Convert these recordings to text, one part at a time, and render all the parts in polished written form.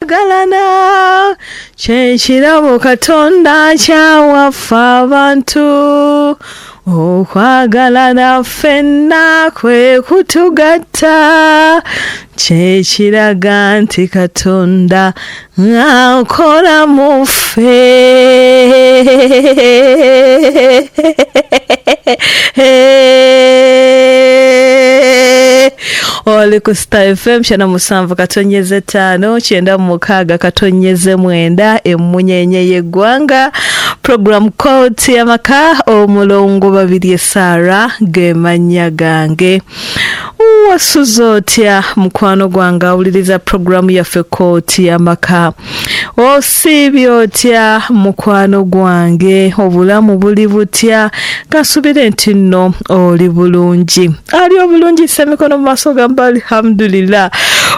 Okwagalana kyekirabo Katonda kyawaffe abantu. Okwagalana ffenna kwe kutugatta, kyekiraga nti Katonda akola mu ffe. Oli ku Star FM 97.5 96.9 emmunyenye y'eggwanga, program Kooti y'Amaka, omulongo Babirye Sarah ge mannya gange. Wasuze otya mukwano gwange awuliriza programu yaffe Kooti y'Amaka? Osiibye otya mukwano gwange? Obulamu buli butya? Kansubire nti nno oli bulungi. Ali obulungi semikono mu maaso gamba alhamdulillah.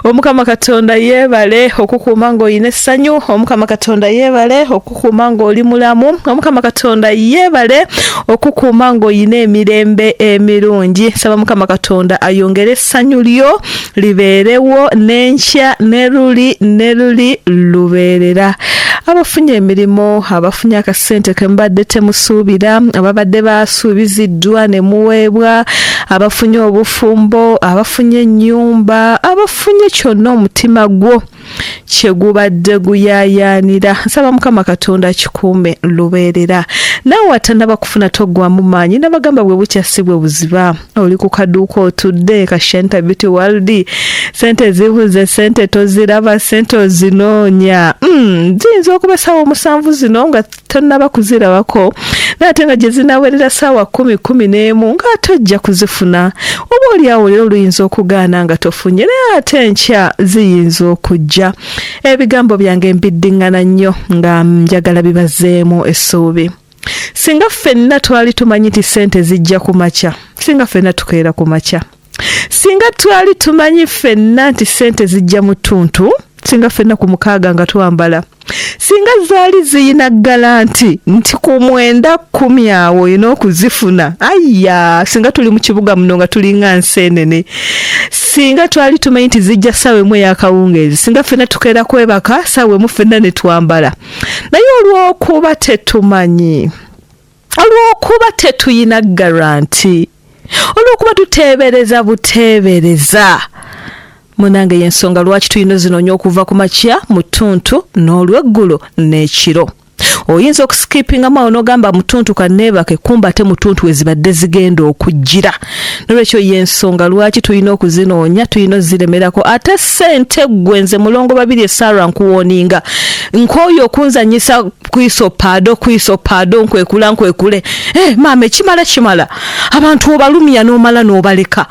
Omukama Katonda yeebale okukuuma ng'olina essanyu. Omukama Katonda yeebale okukuuma ng'oli mulamu. Omukama Katonda yeebale okukuuma ng'olina emirembe emirungi. Saba Mukama Katonda ayongere essanyu lyo libeerewo n'enkya ne luli ne luli lubeerera. Abafunye emirimu, abafunye akasente ke mubadde temusuubira, ababadde basuubiziddwa ne muweebwa, abafunye obufumbo, abafunye ennyumba, abafunye kyonna omutima gwo kye gubadde guyaayaanira. Nsaba Mukama Katonda akikuume lubeerera. Naawe atannaba kufuna toggwamu maanyi, nabagamba bwe bukya si bwe buziba. Oli ku kaduuka otudde ka Shanta Beauty World, sente zibuze, sente toziraba, sente ozinoonya. Ziyinza okuba essaawa 7 zino nga tonnaba kuzirabako, naye ate nga gye zinaawerera ssaawa 10 11 ng'ate ojja kuzifuna. Oba oli awo leero luyinza okugaana nga tofunye, naye ate enkya ziyinza okujja. Ebigambo byange mbiddiŋŋana nnyo nga njagala bibazeemu essuubi. Singa ffenna twali tumanyi nti ssente zijja ku makya, singa ffenna tukeera ku makya. Singa twali tumanyi ffenna nti ssente zijja mu ttuntu, singa ffenna ku 6 nga twambala. Singa zaali ziyina galanti nti ku 9 10 awo olina okuzifuna, ayya, singa tuli mu kibuga muno nga tulinga nseenene. Singa twali tumanyi nti zijja ssaawa 1 ey'akawungeezi, singa ffenna tukeera kwebaka ssaawa 1 ffenna ne twambala. Naye olw'okuba tetumanyi, olw'okuba tetuyina garanti, olw'okuba tuteebereza buteebereza, munange y'ensonga lwaki tulina zinoonya okuva ku makya mu ttuntu n'olweggulo n'ekiro. Oyinza okusikipingamu awo n'ogamba mu ttuntu kanneebake, kumba ate mu ttuntu we zibadde zigenda okujjira. N'olwekyo y'ensonga lwaki tulina okuzinoonya, tulina oziremerako. Ate ssente ggwe nze mulongo Babirye Sarah nkuwooninga, nkooye okunzannyisa kwiso paado kwiso paado nkwekula nkwekule. Maama ekimala kimala, abantu obalumya n'omala n'obaleka.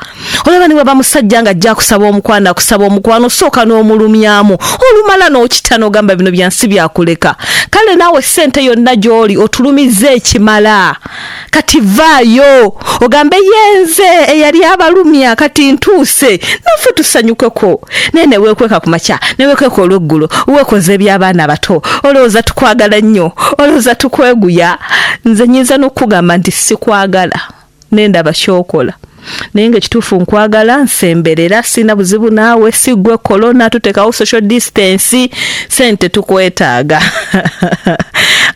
Olaba ne bw'aba musajja ng'ajja akusaba omukwano, akusaba omukwano, osooka n'omulumyamu, olumala n'okita n'ogamba bino bya nsi byakuleka. Kale naawe ssente yonna gy'oli otulumizza ekimala. Kati vaayo ogambe yenze eyali abalumya kati ntuuse, naffe tusanyukeko. Naye ne weekweka ku makya, ne weekweka olw'eggulo, weekoze eby'abaana abato, olowooza tukwagala nnyo, olowooza tukweguya. Nze nnyinza n'okukugamba nti sikwagala, ne ndaba ky'okola. Naye ng'ekituufu nkwagala, nsemberera, sirina buzibu naawe, si ggwe korona, tuteekawo social distance, ssente tukwetaaga.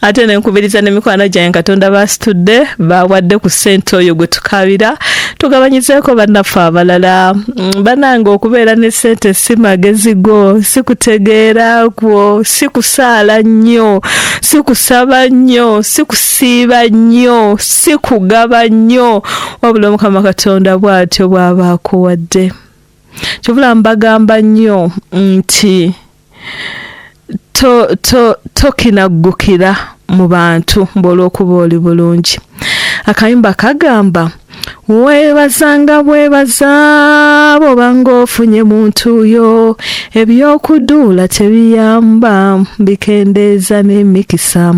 Ate ne nkubiriza ne mikwano gyange Katonda baasitudde, baawadde ku ssente oyo gwe tukaabira, tugabanyizeeko bannaffe abalala. Bannange okubeera ne ssente si magezi go, si kutegeera kwo, si kusaala nnyo, si kusaba nnyo, si kusiiba nnyo, si kugaba nnyo, wabula Omukama Katonda bw'atyo bw'aba akuwadde. Kyovula mbagamba nnyo nti tokinaggukira mu bantu olw'okuba oli bulungi. Akayimba kagamba weebazanga bwebaza bw'oba ng'ofunye muntu yo, ebyokuduula tebiyamba bikendeeza n'emikisa,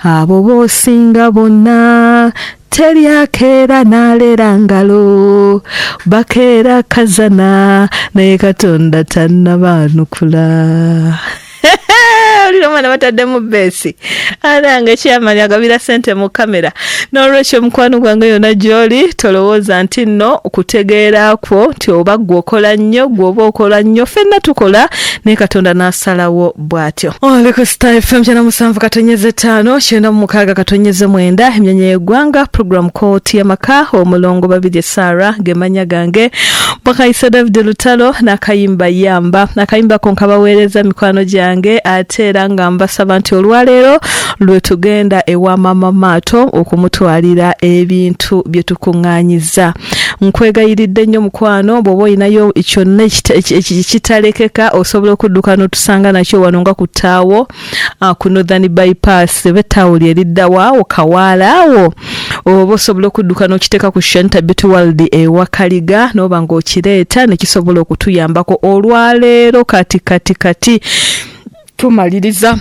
abo b'osinga bonna teri akeera n'alera ngalo, bakeera kazana naye Katonda tannabaanukula. Olira omwana Bataddemu beesi anange chairman agabira sente mu kamera. N'olwekyo mukwano gwange yonna gy'oli, tolowooza nti nno kutegeera kwo nti oba ggwe okola nnyo, ggwe oba okola nnyo, ffenna tukola naye Katonda n'asalawo bw'atyo. Oli ku Star FM 97.5 96.9, emyanya y'eggwanga, program Kooti y'Amaka, omulongo Babirye Sarah ge mannya gange, Bwakayise David Lutalo n'akayimba Yamba. Akayimba ko nkabaweereza mikwano gyange, ate era nga mbasaba nti olwaleero lwe tugenda ewa Maama Maato okumutwalira ebintu bye tukuŋŋaanyizza. Nkwegayiridde nnyo mukwano, bw'oba olinayo kyonna ekitalekeka osobola okudduka n'otusanga nakyo wano nga ku ttaawo ku Northern Bypass, oba ettaawo lye liddawo awo Kawaala awo, oba osobola okudduka n'okiteeka ku Shanita Beauty World ewa Kaliga n'oba ng'okireeta ne kisobola okutuyambako olwaleero. Kati kati kati tumaliriza,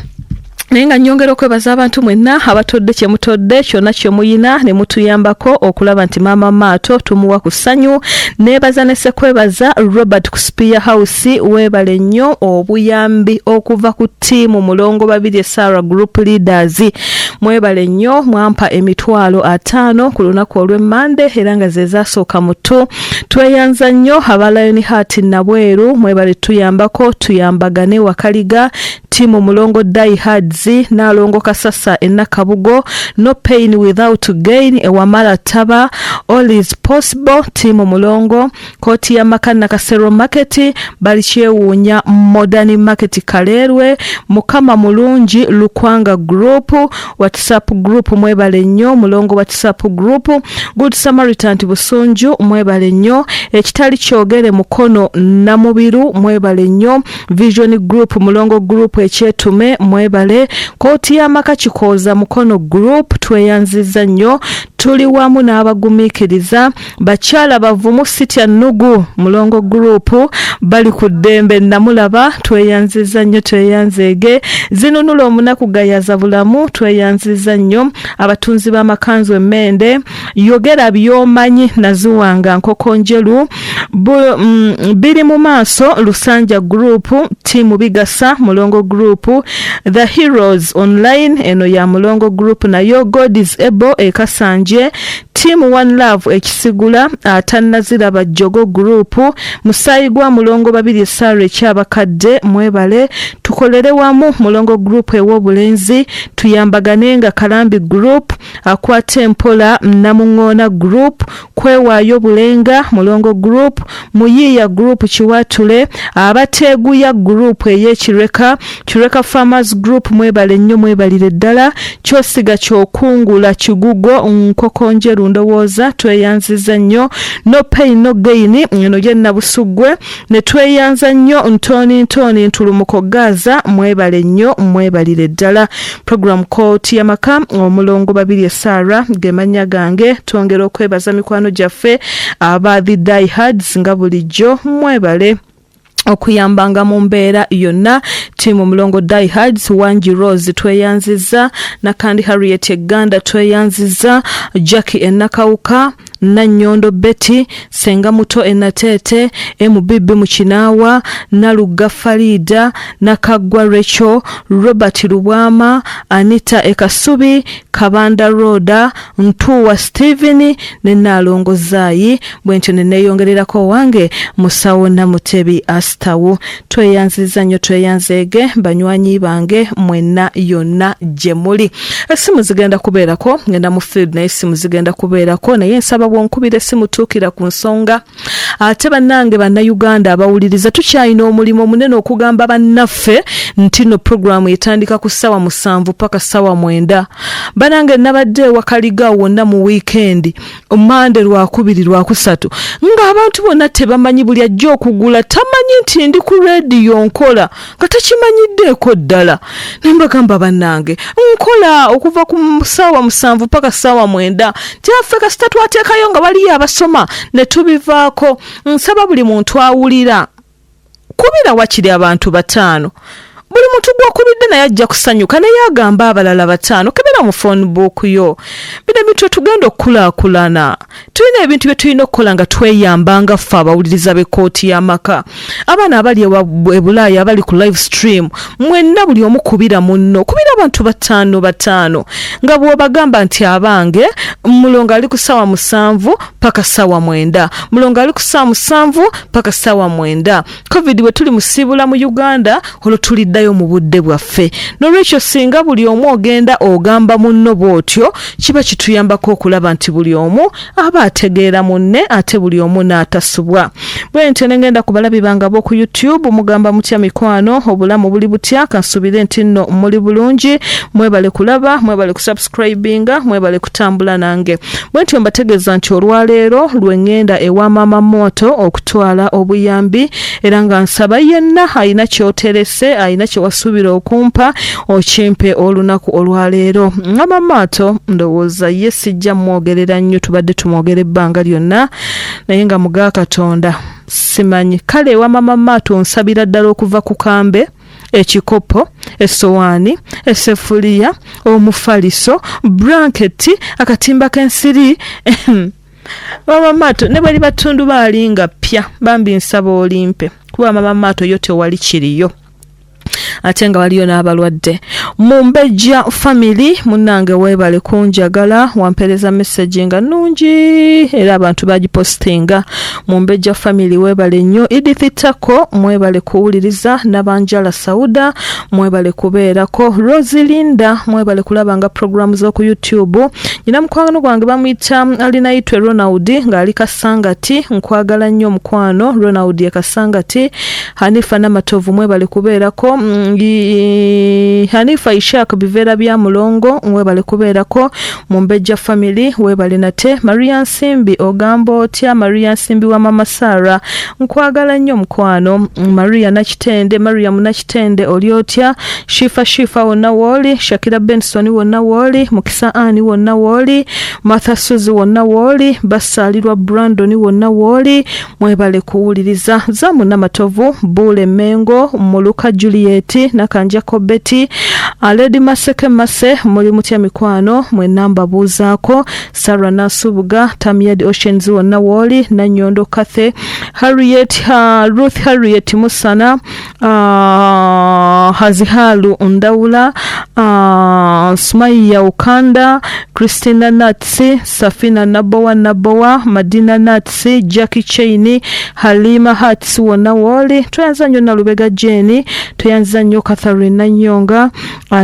naye nga nnyongera okwebaza abantu mwenna abatodde kye mutodde kyonna kye muyina ne mutuyambako okulaba nti Maama Maato tumuwa ku ssanyu. Neebaza ne Ssekwebaza Robert ku Spear House, weebale nnyo obuyambi okuva ku ttiimu Mulongo Babirye Sarah Group Leaders. Mwebale nnyo, mwampa 50,000 ku lunaku olw'Emmande era nga ze zaasooka mu ttu. Tweyanza nnyo aba Lion Heart Nabweru, mwebale tuyambako, tuyambagane Wakaliga, ttiimu Mulongo Diehards, Nnaalongo Kasasa e Nakabugo, No Pain Without Gain e Taba, All is Possible, ttiimu Mulongo, Kooti y'Amaka Nakasero Market, Balikyewuunya Modern Market Kaleerwe, Mukama Mulungi Lukwanga Group, WhatsApp Group, mwebale nnyo, Mulongo WhatsApp Group, Good Samaritan Busunju, mwebale nnyo, Ekitali Kyogere Mukono Namubiru, mwebale nnyo, Vision Group, Mulongo Group Ekyetume, mwebale, Kooti y'Amaka Kikooza Mukono Group, tweyanzizza nnyo, tuli wamu n'abagumiikiriza, bakyala bavumu Sitya Nnugu, Mulongo Group, bali ku ddembe namulaba, tweyanzizza nnyo, tweyanzeege, zinunula omunaku Gayaza Bulamu, tweyanzizza nnyo, abatunzi b'amakanzu emmende, yogera by'omanyi Naziwanga Nkoko Njeru, biri mu maaso Lusanja Group, ttiimu Bigasa, Mulongo Group, The Heroes Online, eno ya Mulongo Group nayo, God is Able e Kasanje, ttiimu One Love Ekisigula, Atannaziraba Jogo Group, musaayi gwa Mulongo Babirye Sarah ekyabakadde, mwebale, tukolere wamu Mulongo Group ew'obulenzi, tuyambagane nga Kalambi Group, akwata empola Namuŋŋoona Group, kwewaayo Bulenga Mulongo Group, Muyiiya Group Kiwaatule, abateeguya Group ey'Ekireka, Kireka Farmers Group, mwebale nnyo, mwebalire ddala, kyosiga kyokungula Kigugo Nkoko Njeru, ndowooza tweyanziza nnyo, No Pain No Gain eno ye Nabusuggwe, ne tweyanza nnyo Ntooni Ntooni Ntulumuko Gaza, mwebale nnyo, mwebalire ddala. Program Kooti y'Amaka, omulongo Babirye Sarah ge mannya gange. Twongera okwebaza mikwano gyaffe aba The Diehards nga bulijjo mwebale okuyambanga mu mbeera yonna. Ttiimu Mulongo Diehards, Wangi Rose tweyanzizza, Nakandi Harriet Eganda tweyanzizza, Jackie Enakawuka, Nannyondo Betty, Senga Muto Enateete, MBB mu Kinaawa, Nalugga Farida, Nakaggwa Rachel, Robert Lubwama, Anita Ekasubi, Kabanda Roda, Ntuwa Stephen ne Nnaalongo Zaayi, bwe ntyo ne neeyongererako owange Musawo Namutebi Asitawu. Tweyanzizza nnyo, tweyanzeege banywanyi bange mwenna yonna gye muli. Essimu zigenda kubeerako, ngenda mu field naye essimu zigenda kubeerako, naye nsaba bw'onkubira essimu tuukira ku nsonga. Ate bannange Bannayuganda abawuliriza, tukyalina omulimu omunene okugamba bannaffe nti no puroguramu etandika ku ssaawa 7 paka ssaawa 9. Bannange, nabadde ewakaliga wonna mu wiikendi, Mande, Lwakubiri, Lwakusatu, ng'abantu bonna tebamanyi. Buli ajja okugula tamanyi nti ndi ku rediyo nkola, nga takimanyiddeeko ddala. Naye mbagamba, bannange, nkola okuva ku ssaawa 7 paka ssaawa 9, nti affe kasita twateekayo nga waliyo abasoma ne tubivaako. Nsaba buli muntu awulira, kubira wakiri abantu bataano. Buli muntu gw'okubidde naye ajja kusanyuka, naye agamba abalala bataano. Kebera. Genda mu phone book yo. Bino ebintu tugenda okukulaakulana. Tulina ebintu bye tulina okukola nga tweyamba nga ffe abawuliriza b'ekkooti y'amaka. Abaana abali e Bulaaya abali ku live stream, mwenna buli omu kubira munno, kubira abantu bataano bataano nga bw'obagamba nti abange Mulongo ali ku ssaawa 7 paka ssaawa 9, Mulongo ali ku ssaawa 7 paka ssaawa 9. Covid bwe tulimusiibula mu Uganda olwo tuliddayo mu budde bwaffe. N'olwekyo singa buli omu ogenda ogamba munno bw'otyo, kiba kituyambako okulaba nti buli omu aba ategeera munne ate buli omu n'atasubwa. Bwe ntyo ne ngenda ku balabi bange ab'oku YouTube, mugamba mutya mikwano, obulamu buli butya? Kansuubire nti nno muli bulungi. Mwebale kulaba, mwebale kusubscribinga, mwebale kutambula nange. Bwe ntyo mbategeeza nti olwaleero lwe ŋŋenda ewa Maama Mooto okutwala obuyambi, era nga nsaba yenna alina ky'oterese, alina kye wasuubira okumpa, okimpe olunaku olwaleero. Maama Maato ndowooza ye sijja mwogerera nnyo, tubadde tumwogera ebbanga lyonna, naye nga muga Katonda simanyi. Kale ewa Maama Maato nsabira ddala okuva ku kambe, ekikopo, essowaani, essefuliya, omufaliso, buranketi, akatimba k'ensiri. Maama Maato ne bwe liba ttundubaali nga ppya, bambi nsaba olimpe, kuba Maama Maato yo tewali kiriyo. Ate nga waliyo n'abalwadde. Mumbejja family munnange weebale kunjagala, wampeereza message nga nnungi era abantu bagipositinga. Mumbejja family weebale nnyo. Edith Tako mwebale kuwuliriza, Nabanjala Sauda mwebale kubeerako, Roselinda mwebale kulabanga programu z'oku YouTube. Nyina mukwano gwange bamuyita Alinaitwe Ronald ng'ali Kasangati, nkwagala nnyo mukwano Ronald e Kasangati. Hanifa Namatovu mwebale kubeerako, Hanifa Ishak Biveera bya Mulongo mwebale kubeerako, Mumbejja family weebale nate. Maria Nsimbi ogamba otya? Maria Nsimbi wa Mama Sarah nkwagala nnyo mukwano. Maria Nakitende, Mariam Nakitende oli otya? Shifa Shifa wonna wooli, Shakira Benson wonna wooli, Mukisa Ann wonna wooli, Martha Suzy wonna wooli, Basaalirwa Brandon wonna wooli, mwebale kuwuliriza. Zamu Namatovu, Buule Mengo, Muluka Juliet, Nakanja Kobeti, Lady Maseke Mase, muli mutya mikwano, mwenna mbabuuzaako. Sarah Nasubuga, Tamiad Oceans wonna wooli, Nanyondo Kathe, Harriet, Ruth Harriet Musana, Hazihalu Ndawula, Sumaiya Ukanda, Christina Natsi, Safina Nabowa Nabowa, Madina Natsi, Jackie Chaini, Halima Hats wonna wooli. Tweyanza nnyo Nalubega Jane, tweyanza nnyo Catherine Nanyonga,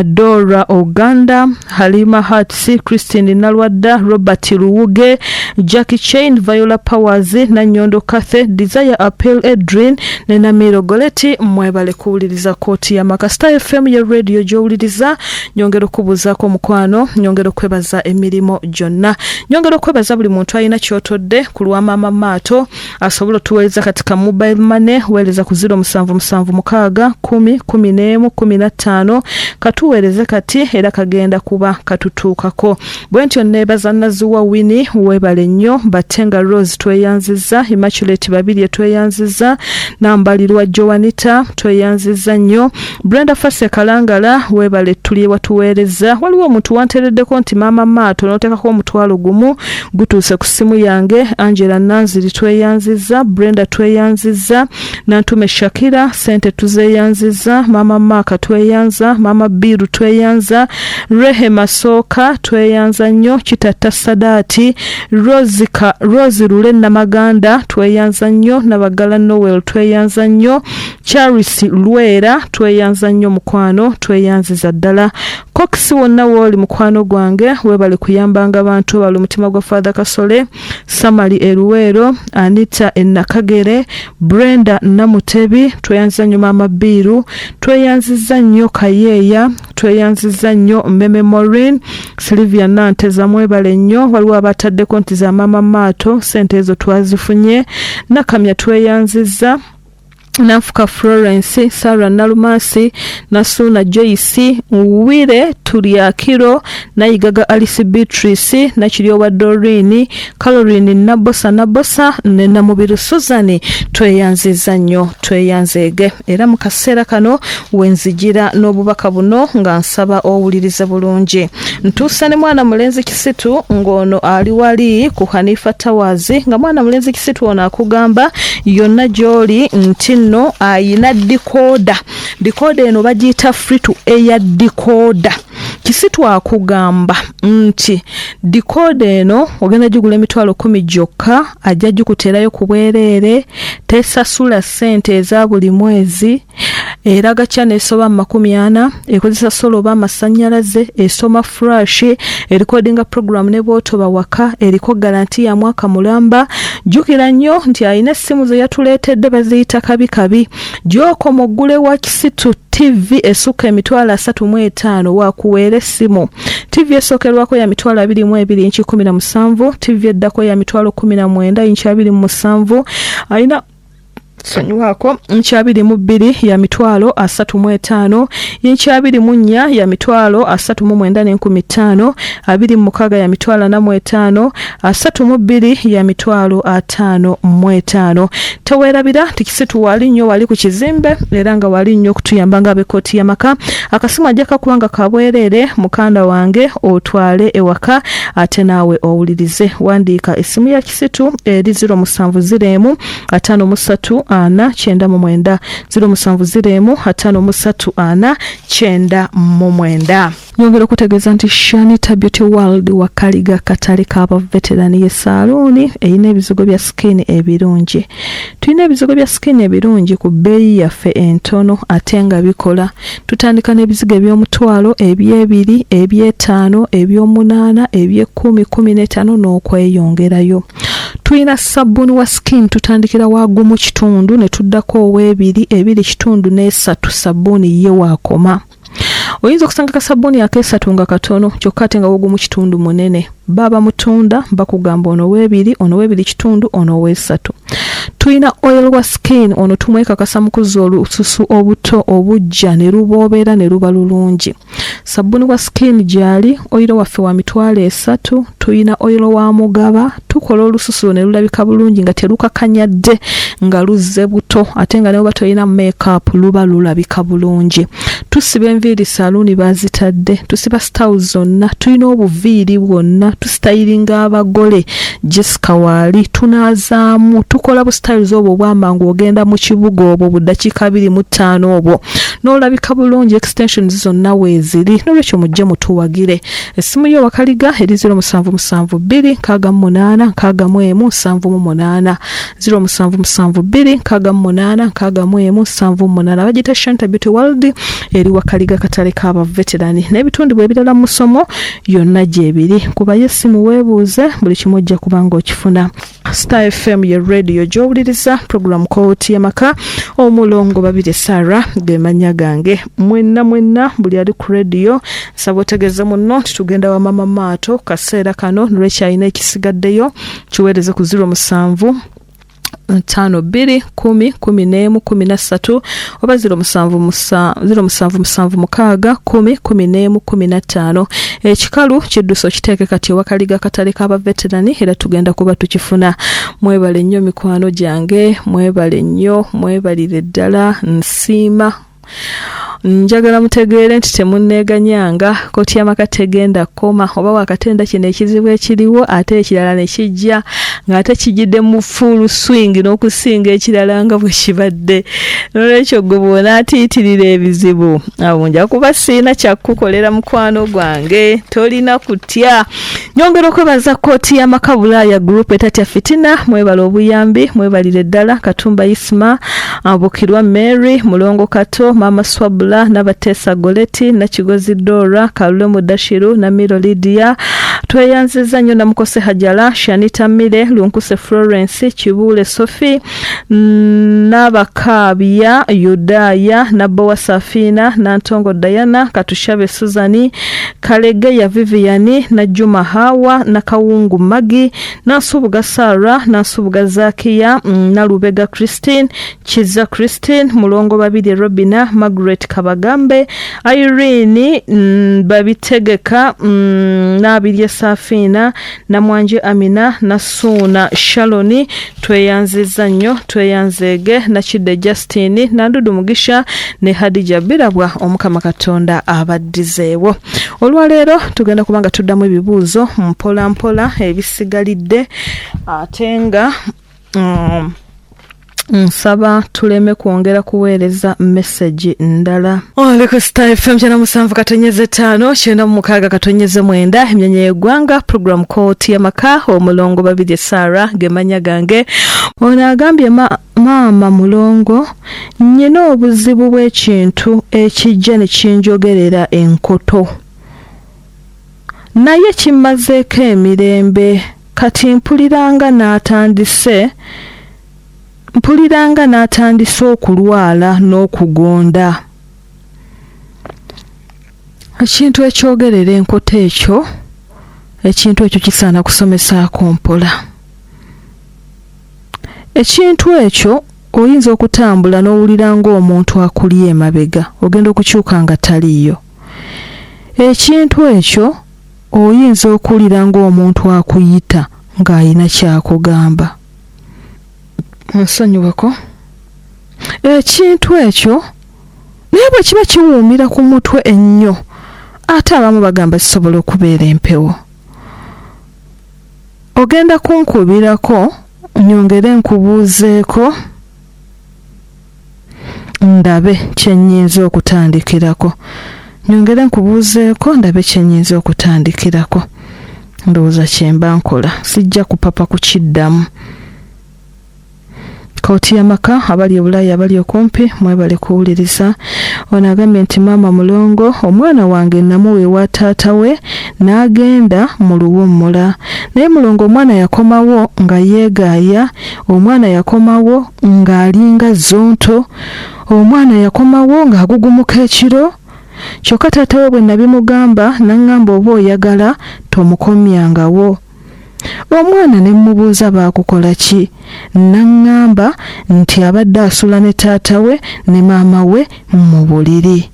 Dora Oganda, Halima Hats, Christine Nalwadda, Robert Luwuge, Jackie Chain, Viola Powers, Nanyondo Kathe, Desire Appeal Edrin ne Namiro Goleti, mwebale kuwuliriza kooti y'amaka. Star FM ye radio gy'owuliriza. Nyongera okubuuzaako omukwano, nyongera okwebaza emirimu gyonna, nyongera okwebaza buli muntu alina ky'otodde ku lwa Maama Maato asobola otuweereza kati ka mobile money, weereza ku 0776 10 11 15, katuweereze kati era kagenda kuba katutuukako. Bwe ntyo neebaza Nazuwa Winnie, weebale nnyo. Batenga Rose tweyanzizza, Immaculate Babirye tweyanzizza, Nambalirwa Joanita tweyanzizza nnyo, Brenda Fase Kalangala weebale tuli watuweereza. Waliwo omuntu wanteereddeko nti Maama Maato n'oteekako 50,000 gutuuse ku ssimu yange. Angela Nanziri tweyanzizza, Brenda tweyanzizza, Nantume Shakira sente tuzeeyanzizza, Maama Maaka tweyanza, Maama Biru tweyanza, Rehema Sooka tweyanza nnyo, Kitatta Sadaati, Rose Lule Namaganda tweyanza nnyo, Nabagala Noel tweyanza nnyo, Charles Lwera tweyanza nnyo mukwano, tweyanziza ddala. Cox wonna wooli mukwano gwange, weebale kuyambanga bantu, webale omutima gwa Father Kasole, Samali Eruweero, Anita Enakagere, Brenda Namutebi, tweyanziza nnyo Maama Biiru, tweyanziza nnyo Kayeeya, tweyanziza nnyo Meme Maureen, Sylvia Nanteza mwebale nnyo. Waliwo abataddeko nti za Maama Maato, sente ezo twazifunye. Nakamya tweyanziza, Nanfuka Florence, Sarah Nalumasi, Nasuuna Joyce, Wire Tulyakiro, Nayigaga Alice Beatrice, Nakiryowa Doreen, Caroline Nabosa Nabosa ne Namubiru Susan, tweyanziza nnyo, tweyanzeege. Era mu kaseera kano wenzijira n'obubaka buno nga nsaba owulirize bulungi. Ntuusa ne mwana mulenzi Kisitu ng'ono ali wali ku Hanifa Towers, nga mwana mulenzi Kisitu ono akugamba yonna gy'oli nti nno ayina dikoda. Dikoda eno bagiyita free to air dikoda. Kisitu akugamba nti dikoda eno ogenda gigula emitwalo 10 gyokka, ajja gikuteerayo ku bwereere, tesasula ssente eza buli mwezi, eraga channel esoba mu 40, ekozesa sola oba amasannyalaze, esoma flash, erikodinga program ne bw'otoba waka, eriko garanti ya mwaka mulamba. Jjukira nnyo nti alina essimu ze yatuleetedde baziyita kabi kabi. Gy'okoma oggule wa Kisitu TV esukka emitwalo 35 wakuweera essimu. TV esookerwako ya mitwalo 22 inchi 17, TV eddako ya mitwalo 19 inchi 27, alina sonyiwako inchi 22 ya mitwalo 35, inchi 24 ya mitwalo 39 n'enkumi 5, 26 ya mitwalo 45, 32 ya mitwalo 55. Teweerabira nti Kisitu wali nnyo wali ku kizimbe era nga wali nnyo okutuyamba nga ab'ekkooti y'amaka. Akasimu ajja kakuba nga kabwereere, mukanda wange otwale ewaka ate naawe owulirize. Wandiika essimu ya Kisitu eri 0701 53 4 99, 0701 53 4 99. Nyongera okutegeeza nti Shanita Beauty World Wakaliga katale k'abaveterani ye saaluuni erina ebizigo bya skin ebirungi. Tulina ebizigo bya skin ebirungi ku bbeeyi yaffe entono ate nga bikola. Tutandika n'ebizigo eby'omutwalo, eby'ebiri, eby'etaano, eby'omunaana, eby'ekkumi, 15 n'okweyongerayo. Tulina sabbuuni wa skin, tutandikira wa gumu kitundu ne tuddako ow'ebiri, ebiri kitundu n'esatu, sabbuuni ye waakoma. Oyinza okusanga kasabbuuni ak'esatu nga katono kyokka ate nga wogumu kitundu munene. Baba mutunda bakugamba ono w'ebiri, ono w'ebiri kitundu, ono ow'esatu. Tulina oil wa skin, ono tumwekakasa mu kuzza olususu obuto obujja ne luboobera ne luba lulungi. Sabbuuni wa skin gyali, oil waffe wa mitwalo 3. Tulina oil wa mugaba, tukola olususu ne lulabika bulungi nga terukakanyadde nga luzze buto, ate nga ne bw'oba tolina make-up luba lulabika bulungi. Tusiba enviiri saluuni baazitadde, tusiba styles zonna, tulina obuviiri bwonna, tusitayiringa abagole, Jessica waali, tunaazaamu, tukola bu styles obwo obw'amangu, ogenda mu kibuga obwo bu ddakiika 25 obwo n'olabika bulungi, extensions zonna weeziri. N'olwekyo mujje mutuwagire. Essimu yo Wakaliga eri 0772 68 61 78, 0772 68 61 78. Bagiyita Shanita Beauty World, eri Wakaliga katale k'abaveterani n'ebitundibwa ebirala mu musomo yonna gyebiri. Kubayo essimu weebuuze, buli kimu ojja kuba ng'okifuna. Star FM ye radio gy'owuliriza, program Kooti y'Amaka, Omulongo Babiri Sarah ge mannya gange. Mwenna mwenna buli ali ku radio nsaba otegeeze munno nti tugenda wa Mama Maato kaseera kano, nolwekyalina ekisigaddeyo kiweereze ku 07 52 10 11 13 oba 07 0776 10 11 15. Ekikalu kiddusa okiteeke kati ewakaliga katale k'abaveterani era tugenda kuba tukifuna. Mwebale nnyo mikwano gyange, mwebale nnyo, mwebalire ddala, nsiima. Njagala mutegeere nti temunneeganyanga, kkooti y'amaka tegenda kukoma, oba wakatenda kino ekizibu ekiriwo ate ekirala ne kijja ng'ate kijjidde mu full swing n'okusinga ekirala nga bwe kibadde. N'olwekyo ggwe bw'onaatiitirira ebizibu awo nja kuba sirina kyakukukolera mukwano gwange, tolina kutya. Nyongera okwebaza kkooti y'amaka Bulaaya Group etatya fitina, mwebale obuyambi, mwebalire ddala. Katumba Isma, Bukirwa Mary, Mulongo Kato, Mama Swabula, Nabateesa Goleti, Nakigozi Dora, Kalule Mudashiru, Namiro Lydia. Tweyanziza nnyo Namukose Hajala, Shanita Mire, Lunkuse Florence, Kibuule Sophie, Nabakaabya Yudaya, Nabowa Safina, Nantongo Diana, Katushabe Suzani, Kalegeya Viviani, Najuma Hawa, Nakawungu Magi, Nansubuga Sarah, Nansubuga Zakiya, Nalubega Christine, Kiza Christine, Mulongo Babirye Robina, Margaret Kabagambe, Irene Babitegeka, Nabirye Safiina, Namwanje Amina, Nasuuna Shaloni, tweyanzizza nnyo, tweyanzeege Nakidde Justine, Nandudu Mugisha ne Hadija Birabwa. Omukama Katonda abaddizeewo. Olwaleero tugenda kuba nga tuddamu ebibuuzo mpola mpola ebisigalidde, ate nga nsaba tuleme kwongera kuweereza mesagi ndala. Oli ku Star FM 97.5 96.9, emyanya y'eggwanga, program Kooti y'Amaka, omulongo Babirye Sarah gemanya gange. Ono agambye, maama Mulongo, nnyina obuzibu bw'ekintu ekijja ne kinjogerera enkoto, naye kimmazeeko emirembe. Kati mpuliranga n'atandise okulwala n'okugonda. Ekintu ekyogerera enkoto ekyo, ekintu ekyo kisaana kusomesaako mpola. Ekintu ekyo oyinza okutambula n'owulira ng'omuntu akuli emabega, ogenda okukyuka nga taliiyo. Ekintu ekyo oyinza okuwulira ng'omuntu akuyita ng'alina ky'akugamba. Nsonyiweko. Ekintu ekyo naye bwe kiba kiwuumira ku mutwe ennyo, ate abamu bagamba kisobola okubeera empewo. Ogenda kunkubirako nyongere nkubuuzeeko ndabe kye nnyinza okutandikirako. Nyongere nkubuuzeeko ndabe kye nnyinza okutandikirako. Ndowooza kye mba nkola, sijja kupapa kukiddamu. Kooti y'Amaka, abali e Bulaaya, abali okumpi, mwebale kuwuliriza. Ono agambye nti, maama Mulongo, omwana wange namuwa ewa taata we n'agenda mu luwummula, naye Mulongo, omwana yakomawo nga yeegaaya, omwana yakomawo ng'alinga zonto, omwana yakomawo ng'agugumuka ekiro. Kyokka taata we bwe nabimugamba n'aŋŋamba oba oyagala tomukomyangawo. Omwana ne mmubuuza baakukola ki, n'aŋŋamba nti abadde asula ne taata we ne maama we mu buliri,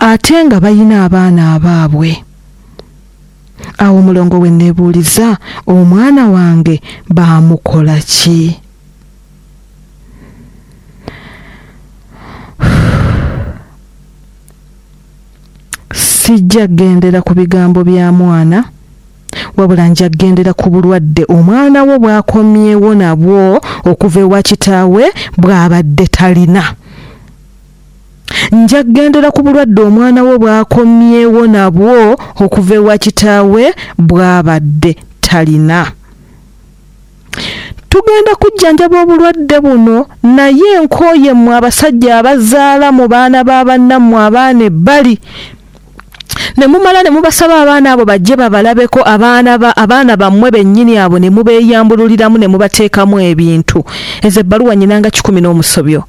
ate nga balina abaana abaabwe. Awo Mulongo we neebuuliza, omwana wange baamukola ki? Sijja kugendera ku bigambo bya mwana, wabula nja kugendera ku bulwadde omwana wo bw'akomyewo nabwo okuva ewa kitaawe bw'abadde talina. Nja kugendera ku bulwadde omwana wo bw'akomyewo nabwo okuva ewa kitaawe bw'abadde talina. Tugenda kujjanjaba obulwadde buno, naye nkooye mmwe abasajja abazaala mu baana ba bannammwe abaana ebbali, ne mumala ne mubasaba abaana abo bajje babalabeko, abaana bammwe bennyini abo ne mubeeyambululiramu ne mubateekamu ebintu. Ezo ebbaluwa nnyinanga 100 n'omusobyo.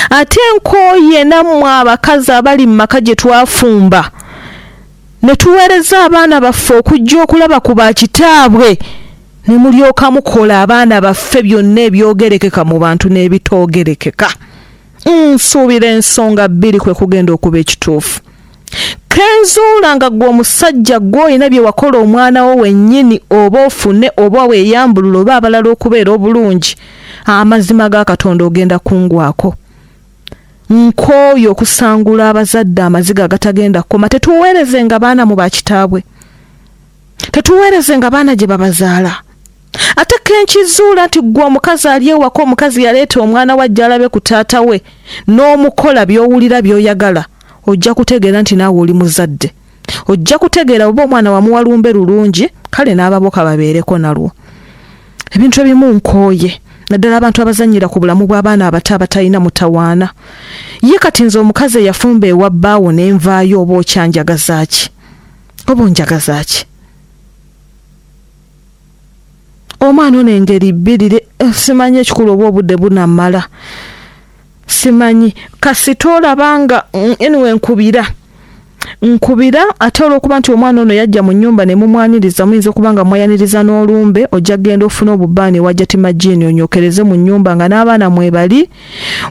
Ate nkooye nammwe abakazi abali mu maka gye twafumba ne tuweereza abaana baffe okujja okulaba ku bakitaabwe, ne mulyoka mukola abaana baffe byonna ebyogerekeka mu bantu n'ebitoogerekeka. Nsuubira ensonga bbiri kwe kugenda okuba ekituufu. Kenzuula nga ggwe omusajja ggwe olina bye wakola omwana wo wennyini, oba ofune oba weeyambulula oba abalala okubeera obulungi, amazima ga Katonda ogenda kungwako. Nkooye okusangula abazadde amaziga agatagenda kukoma. Tetuweerezenga baana mu bakitaabwe, tetuweerezenga baana gye babazaala. Ate kenkizuula nti ggwe omukazi ali ewaka, omukazi yaleeta omwana we ajja alabe ku taata we n'omukola by'owulira by'oyagala, ojja kutegeera nti naawe oli muzadde. Ojja kutegeera oba omwana wamuwa lumbe lulungi, kale n'ababoka babeereko nalwo. Ebintu ebimu nkooye, naddala abantu abazannyira ku bulamu bw'abaana abato abatalina mutawaana. Ye kati nze omukazi eyafumba ewa bbaawo ne nvaayo, oba okyanjagaza ki? Oba onjagaza ki? Omwana ono engeri bbiri, simanyi ekikulu oba obudde bunammala, simanyi. Kasita olaba nga anyway nkubira. Nkubira ate olw'okuba nti omwana ono yajja mu nnyumba ne mumwaniriza, muyinza okuba nga mwayaniriza n'olumbe, ojja kugenda ofune obubaani ewa Jati Majini onyookereze mu nnyumba nga n'abaana mwebali.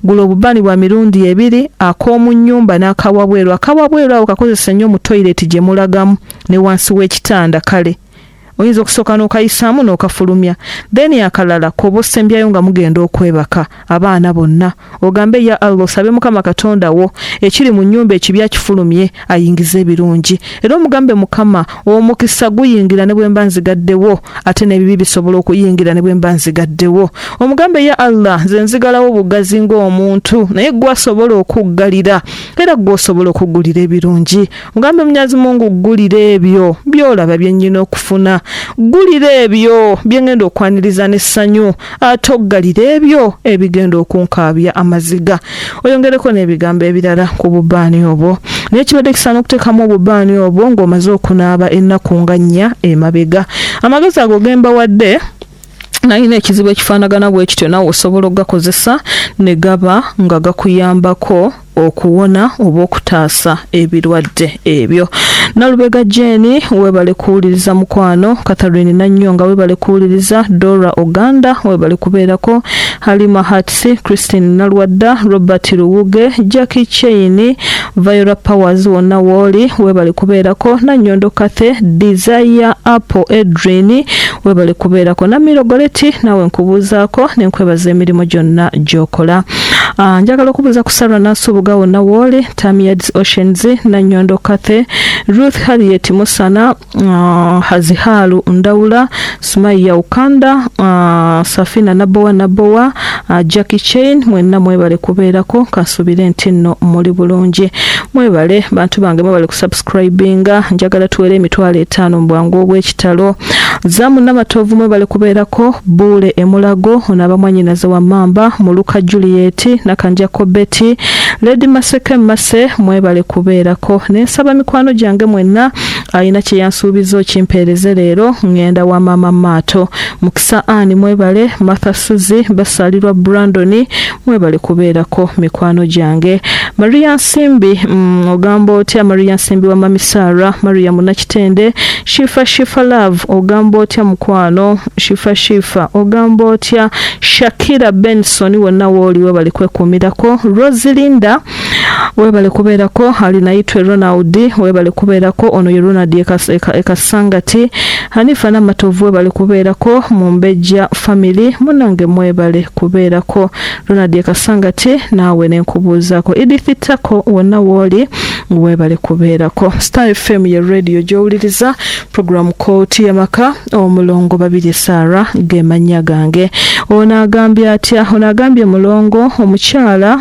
Gula obubaani bwa mirundi ebiri, ak'omu nnyumba n'akawabweru. Akawabweru awo kakozese nnyo mu toyireti gye mulagamu ne wansi w'ekitanda kale. Oyinza okusooka n'okayisaamu n'okafulumya then akalala k'oba osembyayo nga mugenda okwebaka abaana bonna ogambe ya Allah osabe Mukama Katonda wo ekiri mu nnyumba ekibi akifulumye ayingize ebirungi era omugambe Mukama omukisa guyingira ne bwe mba nzigaddewo ate n'ebibi bisobola okuyingira ne bwe mba nzigaddewo omugambe ya Allah nze nzigalawo bugazi ng'omuntu naye ggwe asobola okuggalira era ggwe osobola okuggulira ebirungi. Mugambe Munyazi Mungu ggulira ebyo by'olaba bye nnyina okufuna, ggulira ebyo bye ŋŋenda okwaniriza n'essanyu, ate oggalira ebyo ebigenda okunkaabya amaziga. Oyongereko n'ebigambo ebirala ku bubaani obwo. Naye kibadde kisaana okuteekamu obubaani obwo ng'omaze okunaaba ennaku nga nnya emabega. Amagezi ago ge mbawadde nalina ekizibu ekifaanagana bwe kityo naawe osobola okugakozesa ne gaba nga gakuyambako okuwona oba okutaasa ebirwadde ebyo. Nalubega Jane weebale kuwuliriza mukwano, Catherine Nanyonga weebale kuwuliriza, Dora Oganda weebale kubeerako, Halima Hats, Christine Nalwadda, Robert Luwuge, Jackie Chain, Viola Powers wonna wooli weebale kubeerako, Nanyondo Kathe, Desire Apple Edrin webale kubeerako Namiro Goleti naawe nkubuuzaako ne nkwebaza emirimu gyonna gy'okola. Ah, njagala okubuuza ku Sarah Nansubuga wonna wooli, Tamiads Oceans, Nanyondo Kathe, Ruth Harriet Musana, Hazihalu Ndawula, Sumaiya Ukanda, Safina Nabowa Nabowa, Jackie Chain, mwenna mwebale kubeerako kansuubire nti nno muli bulungi. Mwebale bantu bange mwebale kusubscribinga, njagala tuwere 50,000 mu bwangu obw'ekitalo. Zamu Namatovu mwebale kubeerako, Buule Emulago, ono aba mwannyinaze wa Mamba, Muluka Juliet, Nakanja Kobeti, Lady Maseke Mase mwebale kubeerako. Ne nsaba mikwano gyange mwenna alina kye yansuubiza okimpeereze leero ŋŋenda wa maama Maato. Mukisa Ann mwebale, Martha Suzy, Basaalirwa Brandon mwebale kubeerako mikwano gyange. Maria Nsimbi ogamba otya Maria Nsimbi wa Mami Sarah, Maria Munakitende, Shifa Shifa Love ogamba otya mukwano, Shifa Shifa ogamba otya Shakira Benson wonna wooli webale kwekuumirako, Roselinda webale kubeerako, Alinaitwe Ronald webale kubeerako, ono ye Ronald Ekasangati, Hanifa Namatovu webale kubeerako, Mumbejja family munange mwebale kubeerako, Ronald Ekasangati naawe nenkubuuzaako, Edith Tako wonna wooli webale kubeerako. Star FM ye radio gy'owuliriza, program Kooti y'Amaka, Omulongo Babirye Sarah ge mannya gange. Ono agambye atya? Ono agambye Mulongo omukyala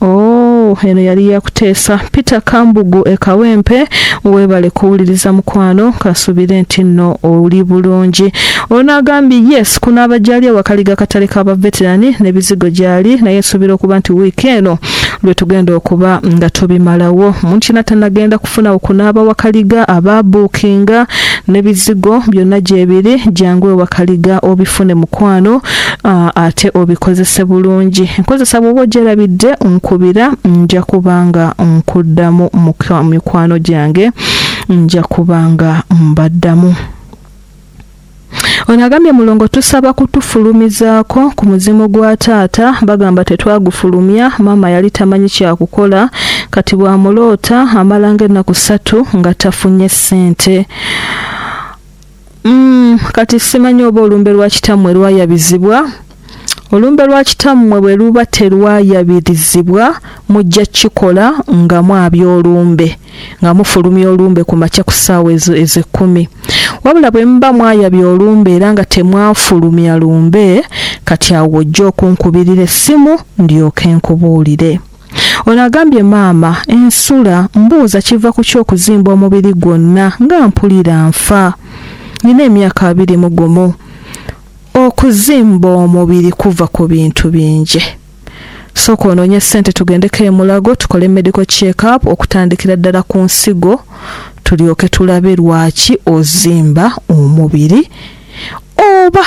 Oh, eno yali yakuteesa. Peter Kambugu e Kawempe, weebale kuwuliriza mukwano, kansuubire nti nno oli bulungi. Ono agambye yes, kunaaba gyali awakaliga katale k'abaveterani n'ebizigo gyali, naye nsuubira okuba nti wiiki eno lwe tugenda okuba nga tubimalawo. Omuntu yenna tannagenda kufuna okunaaba wakaliga, abaabuukinga n'ebizigo byonna gyebiri, jangu ewakaliga obifune mukwano, ate obikozese bulungi. Nkozesa bw'oba ogyerabidde nkubira, nja kuba nga nkuddamu mikwano gyange, nja kuba nga mbaddamu. Ono agambye Mulongo tusaba kutufulumizaako ku muzimu gwa taata, bagamba tetwagufulumya, maama yali tamanyi kyakukola, kati bw'amuloota amala ng'ennaku ssatu nga tafunye ssente. Kati simanyi oba olumbe lwa kitammwe lwayabizibwa. Olumbe lwa kitammwe bwe luba terwayabirizibwa, mujja kukikola nga mwabya olumbe, nga mufulumya olumbe ku makya ku ssaawa ezo ez'ekkumi. Wabula bwe muba mwayabya olumbe era nga temwafulumya lumbe, kati awo ojja okunkubirira essimu ndyoke nkubuulire. Ono agambye maama ensula mbuuza kiva kuki okuzimba omubiri gwonna nga mpulira nfa. Nina emyaka 21. Okuzimba omubiri kuva ku bintu bingi. Sooka onoonye ssente tugendeko e Mulago tukole medical check up okutandikira ddala ku nsigo tulyoke tulabe lwaki ozimba omubiri oba.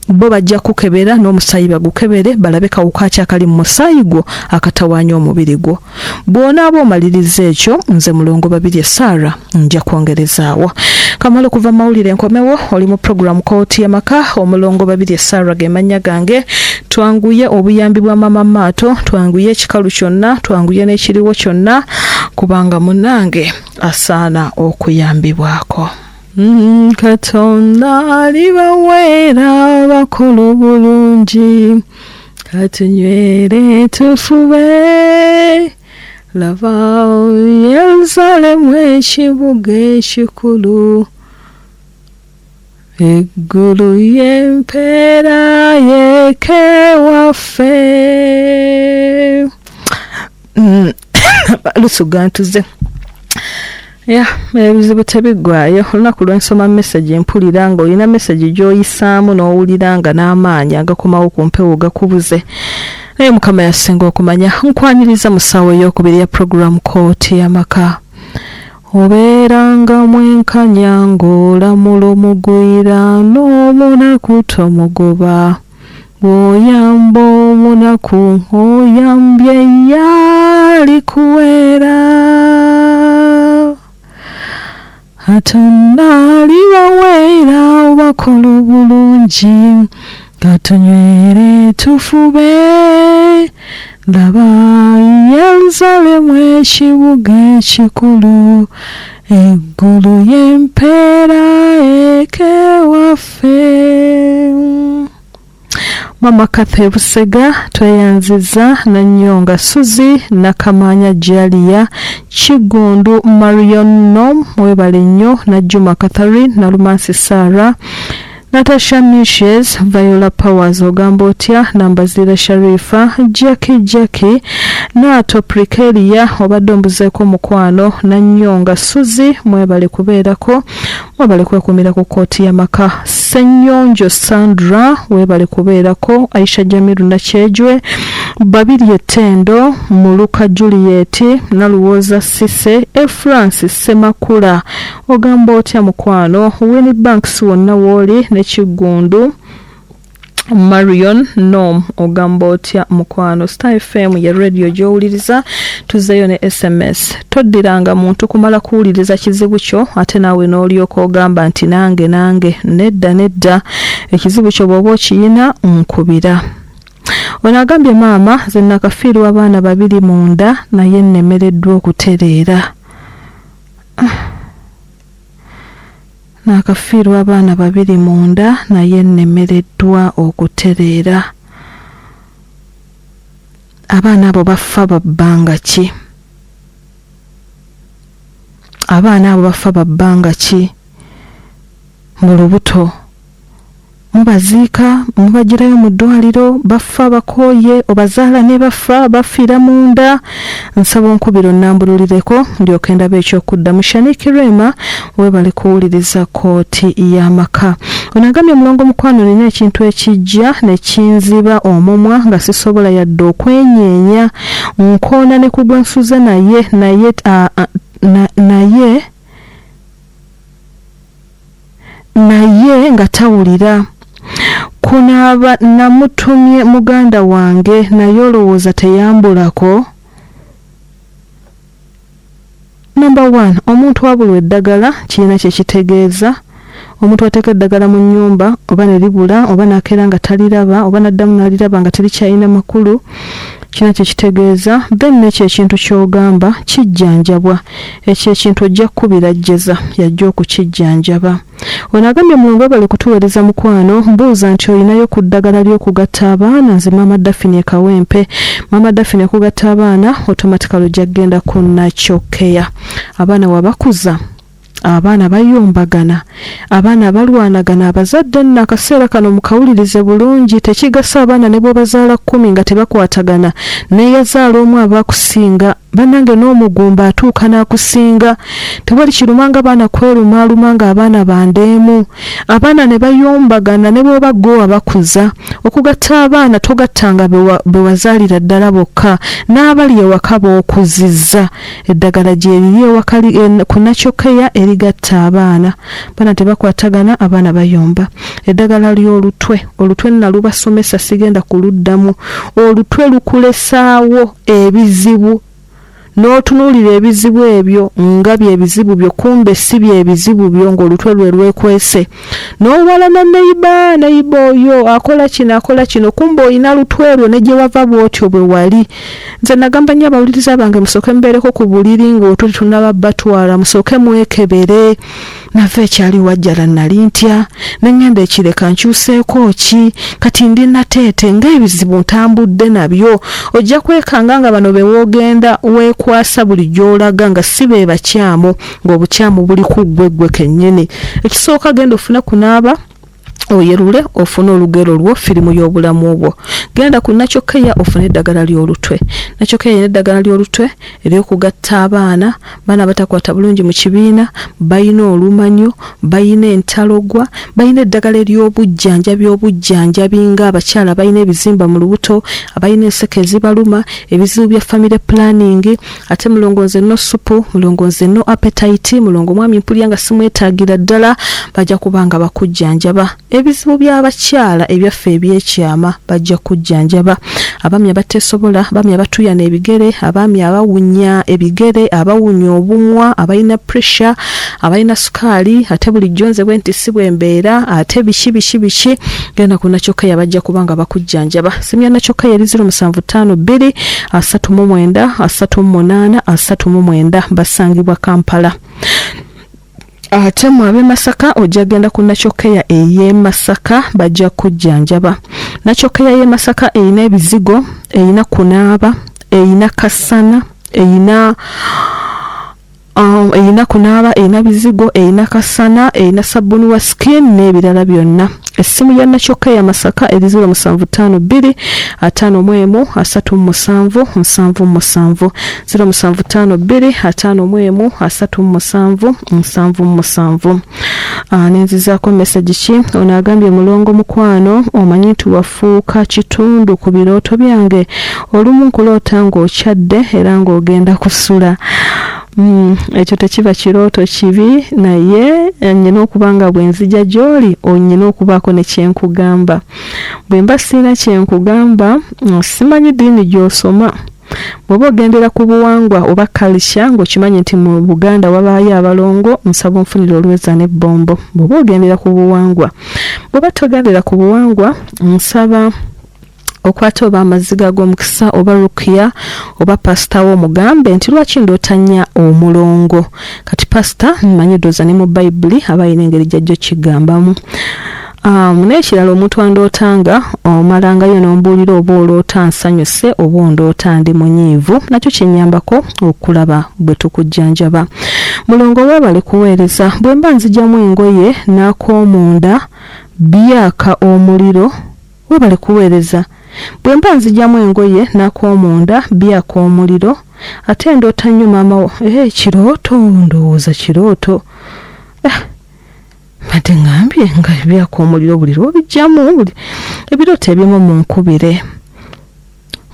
Bo bajja kukebera n'omusaayi bagukebere balabe kawuka ki akali mu musaayi gwo akatawaanya omubiri gwo. Bw'onaaba omaliriza ekyo, nze Mulongo Babirye Sarah nja kwongerezaawo. Kamala okuva mu mawulire nkomewo, oli mu program Kooti y'Amaka, Omulongo Babirye Sarah ge mannya gange. Twanguye obuyambi bwa Maama Maato, twanguye ekikalu kyonna, twanguye n'ekiriwo kyonna, kubanga munnange asaana okuyambibwako. Katonda alibaweera abakola obulungi, katunywere tufube. Laba Yerusaalemu ekibuga ekikulu, eggulu y'empeera y'ekewaffe. Lusuga ntuze. Ya, ebizibu tebiggwaayo. Olunaku lwe nsoma message mpulira ng'olina message gy'oyisaamu n'owulira nga n'amaanyi agakomawo ku mpewo gakubuze. Naye Mukama yasinga okumanya. Nkwaniriza mu ssaawa ey'okubiri ya program Kooti y'Amaka. Obeeranga mwenkanya ng'olamula omugwira n'omunaku tomugoba. Bw'oyamba omunaku oyambye ye alikuweera. Katonda alibaweera abakola obulungi, katunywere tufube. Laba Yerusaalemu ekibuga ekikulu, eggulu y'empeera ekewaffe. Mama Cathy Busega tweyanziza Nanyonga Suzy Nakamaanya Jalia Kiggundu Marion Nom webale nnyo Najjuma Catherine Nalumansi Sarah Natasha Mishes Viola Powers ogamba otya Nambaziira Sharifa Jackie Jackie Naato Precaria obadde ombuzeeko mukwano Nanyonga Suzy mwebale kubeerako Mwebale kwekuumira ku kkooti y'amaka. Ssenyonjo Sandra weebale kubeerako, Aisha Jamiru Nakyejwe, Babirye Tendo, Muluka Juliet, Naluwooza Cissy, Efransi Ssemakula ogamba otya mukwano, Winnie Banks wonna wooli ne Kiggundu Marion Nom ogamba otya mukwano. Star FM ye radio gy'owuliriza, tuzzeeyo ne SMS. Toddiranga muntu kumala kuwuliriza kizibu kyo ate naawe n'olyoka ogamba nti nange nange. Nedda nedda, ekizibu kyo bw'oba okiyina nkubira. Ono agambye maama nze nakafiirwa abaana babiri munda naye nnemereddwa okutereera. Naakafiirwa abaana babiri munda naye nnemereddwa okutereera. Abaana abo bafa ba bbanga ki? Abaana abo bafa ba bbanga ki mu lubuto? Mubaziika, mubaggyirayo mu ddwaliro, bafa bakooye, obazaala ne bafa, bafiira munda. Nsaba onkubire onnambululireko ndyoke ndabe eky'okuddamu. Shaniki Rema weebale kuwuliriza kkooti y'amaka. Ono agambye Mulongo mukwano nina ekintu ekijja ne kinziba omumwa nga sisobola yadde okwenyeenya. Nkoona ne ku gwe nsuze naye naye naye naye nga tawulira. Kunaaba namutumye muganda wange naye olowooza teyambulako? Number one, omuntu abulwa eddagala kirina kye kitegeeza. Omuntu ateeka eddagala mu nnyumba oba ne libula oba n'akeera nga taliraba oba n'addamu n'aliraba nga terikyalina makulu kirina kye kitegeeza. Then n'ekyo ekintu ky'ogamba kijjanjabwa. Ekyo ekintu ojja kukubira Jjeza y'ajja okukijjanjaba. Ono agambye Mulongo webale kutuwereza mukwano, mbuuza nti olinayo ku ddagala ly'okugatta abaana nze maama Daphine e Kawempe. Maama Daphine okugatta abaana automatically ojja kugenda ku Nakyo Care. Abaana wabakuza abaana bayombagana, abaana balwanagana, abazadde nno akaseera kano mukawulirize bulungi, tekigasa abaana ne bw'obazaala kkumi nga tebakwatagana, n'eyazaala omu aba akusinga. Banange n'omugumba atuuka n'akusinga. Tewali kiruma nga baana kwerumaaluma nga abaana bandeemu. Abaana ne bayombagana ne bw'oba ggwe wabakuza. Okugatta abaana togattanga be wazaalira ddala bokka, n'abali ewaka b'okuzizza. Eddagala gyeriri ewaka ku Nakyo Care eri. erigatta abaana. Abaana tebakwatagana, abaana bayomba. Eddagala ly'olutwe, olutwe nalubasomesa sigenda kuluddamu. Olutwe lukulesaawo ebizibu n'otunuulira ebizibu ebyo nga bye bizibu byo, kumbe si bye bizibu byo, ng'olutwe lwe lwekwese. N'owalana neyiba, neyiba oyo akola kino akola kino, kumbe olina lutwe lwo ne gye wava bw'otyo bwe wali. Nze nagamba nnyo abawuliriza bange musooke mubeereko ku buliri ng'olutwe tetunnaba batwala, musooke mwekebere. Nava ekyali wajjala nali ntya, ne ŋŋenda ekireka nkyuseeko ki, kati ndi nateete ng'ebizibu ntambudde nabyo. Ojja kwekanga nga bano be woogenda weekwasa buli gy'olaga nga si be bakyamu, ng'obukyamu buli ku ggwe ggwe kennyini. Ekisooka genda ofune kunaaba, oyerule ofune olugero lwo firimu y'obulamu bwo. Genda ku Nakyokeya ofune eddagala ly'olutwe. Nakyokeya erina eddagala ly'olutwe ery'okugatta abaana, baana batakwata bulungi mu kibiina, balina olumanyo, balina entalogwa, balina eddagala ery'obujjanjabi obujjanjabi ng'abakyala balina ebizimba mu lubuto, abalina enseke ezibaluma, ebizibu bya family planning, ate mulongo nze no supu, mulongo nze no appetite, mulongo mwami mpulira nga simwetaagira ddala, bajja kuba nga bakujjanjaba. Ebizibu by'abakyala ebyaffe ebyekyama bajja kujjanjaba. Abaami abateesobola, abaami abatuuyana ebigere, abaami abawunya ebigere, abawunya obumwa, abalina pressure, abalina sukaali, ate bulijjo nze bwe nti si bwe mbeera, ate biki biki biki, genda ku Nakyokeya bajja kuba nga bakujjanjaba. Simu ya Nakyokeya eri 0752 39 38 39, basangibwa Kampala. Ate mu ab'e Masaka ojja genda ku Nakyokeya ey'e Masaka bajja kujjanjaba. Nakyokeya y'e Masaka erina ebizigo, erina kunaaba, erina kasana, erina erina kunaaba, erina bizigo, erina kasana, erina sabbuuni wa skin n'ebirala byonna. Essimu ya Nakyokeya Masaka eri 0752 51 37 77, 0752 51 37 77. Nenzizaako message ki ono agambye, mulongo mukwano, omanyi nti wafuuka kitundu ku birooto byange, olumu nkuloota ng'okyadde era ng'ogenda kusula. Ekyo tekiba kirooto kibi, naye nnyina okuba nga bwe nzija gy'oli onyina okubaako ne kyenkugamba. Bwe mba sirina kyenkugamba, simanyi ddiini gy'osoma. Bw'oba ogendera ku buwangwa oba culture ng'okimanyi nti mu Buganda wabaayo abalongo, nsaba onfunire olweza n'ebbombo. Bw'oba ogendera ku buwangwa. Bw'oba togendera ku buwangwa, nsaba okwate oba amazzi g'omukisa oba rukiya oba pasita wo omugambe nti lwaki ndoota nnya omulongo. Kati pasita mmanyi ndowooza ne mu Bayibuli aba alina engeri gy'ajja okkigambamu. N'ekirala omuntu andootanga omalangayo n'ombuulira oba oloota nsanyuse oba ondoota ndi munyiivu, nakyo kinnyambako okulaba bwe tukujjanjaba. Mulongo weebale kuweereza. Bwe mba nzigyamu engoye n'ak'omunda byaka omuliro. Weebale kuweereza. Bwe mba nzigyamu engoye n'ak'omunda byaka omuliro, ate ndoota nnyo maama wo. Kirooto ndowooza kirooto. Mbadde ŋŋambye nga byaka omuliro buli lw'obiggyamu, buli ebirooto ebimu munkubire.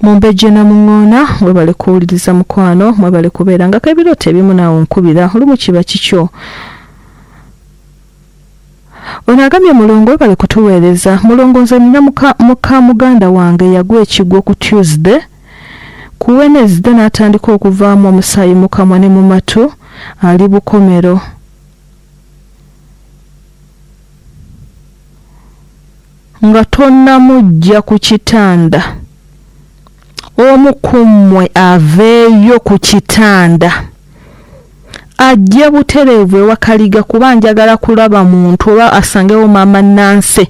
Mumbejje na muŋŋoona, mwebale kuwuliriza mukwano, mwebale kubeera ngako ebirooto ebimu naawe onkubira, olumu kiba kikyo. Ono agambye mulongo webale kutuweereza. Mulongo nze nina muka muganda wange yagwa ekigwo ku Tuesday, ku Wednesday n'atandika okuvaamu omusaayi mu kamwa ne mu matu, ali bukomero. Nga tonnamuggya ku kitanda, omu ku mmwe aveeyo ku kitanda ajje butereevu ewa Kaliga kuba njagala kulaba muntu oba asangewo maama Nancy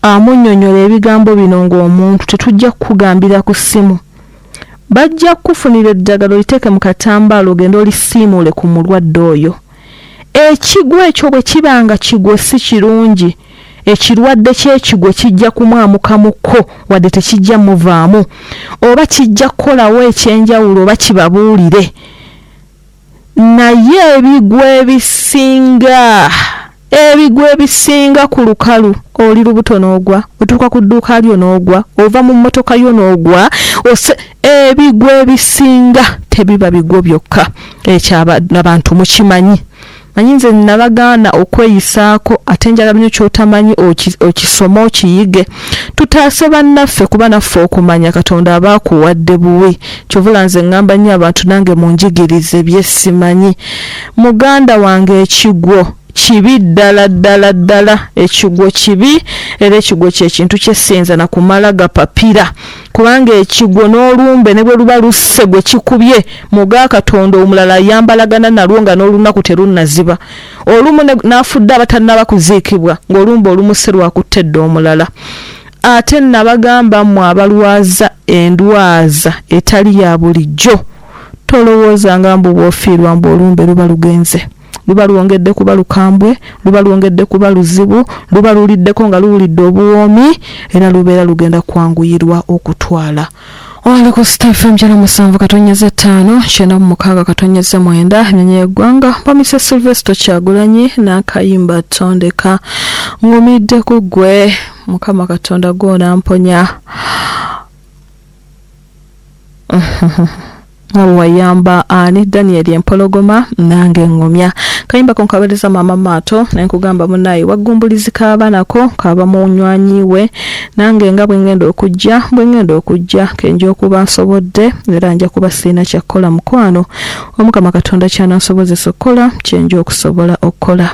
amunnyonnyola ebigambo bino ng'omuntu tetujja kukugambira ku ssimu. Bajja kukufunira eddagala oliteeke mu katambaala ogende olisiimuule ku mulwadde oyo. Ekigwo ekyo bwe kiba nga kigwo si kirungi, ekirwadde ky'ekigwo kijja kumwamukamukko wadde tekijja muvaamu, oba kijja kukolawo ekyenjawulo oba kibabuulire. Naye ebigwo ebisinga ebigwo ebisinga ku lukalu, oli lubuto n'ogwa, otuuka ku dduuka lyo n'ogwa, ova mu mmotoka yo n'ogwa, ebigwo ebisinga tebiba bigwo byokka. Ekyo abantu mukimanyi. Manyi nze nabagaana okweyisaako ate njagala nnyo ky'otamanyi okisome okiyige. Tutaase bannaffe kuba naffe okumanya Katonda aba akuwadde buwi. Kyova nze ŋŋamba nnyo abantu nange munjigirize bye simanyi. Muganda wange ekigwo kibi ddala ddala ddala, ekigwo kibi era ekigwo kye kintu kye siyinza na kumala gapapira kubanga ekigwo n'olumbe ne bwe luba lusse gwe kikubye muga Katonda omulala ayambalagana nalwo nga n'olunaku terunnaziba. Olumu n'afudde abatannaba kuziikibwa ng'olumbe olumusse lwakutte dda omulala. Ate nabagamba mmwe abalwaza endwaza etali ya bulijjo, tolowoozanga mbu bw'ofiirwa mbu olumbe luba lugenze. Luba lwongedde kuba lukambwe, luba lwongedde kuba luzibu, luba luliddeko nga luwulidde obuwoomi era lubeera lugenda kwanguyirwa okutwala. Oli ku Star FM 97.5 96.9 ennyonyi y'eggwanga Bamise Sylvester Kyagulanyi n'akayimba Tondeka. Ngumidde ku ggwe Mukama Katonda gw'onamponya. Nga bwe wayamba ani Daniel Empologoma nange ŋŋumya. Kayimba ko nkaweereza maama Maato ne nkugamba munnaye waggumbulizi kaaba nako kaaba munywanyi we nange nga bwe ŋŋenda okujja bwe ŋŋenda okujja kenja okuba nsobodde era nja kuba sirina kya kukola mukwano Omukama Katonda ky'anansobozesa okukola kye nja okusobola okukola.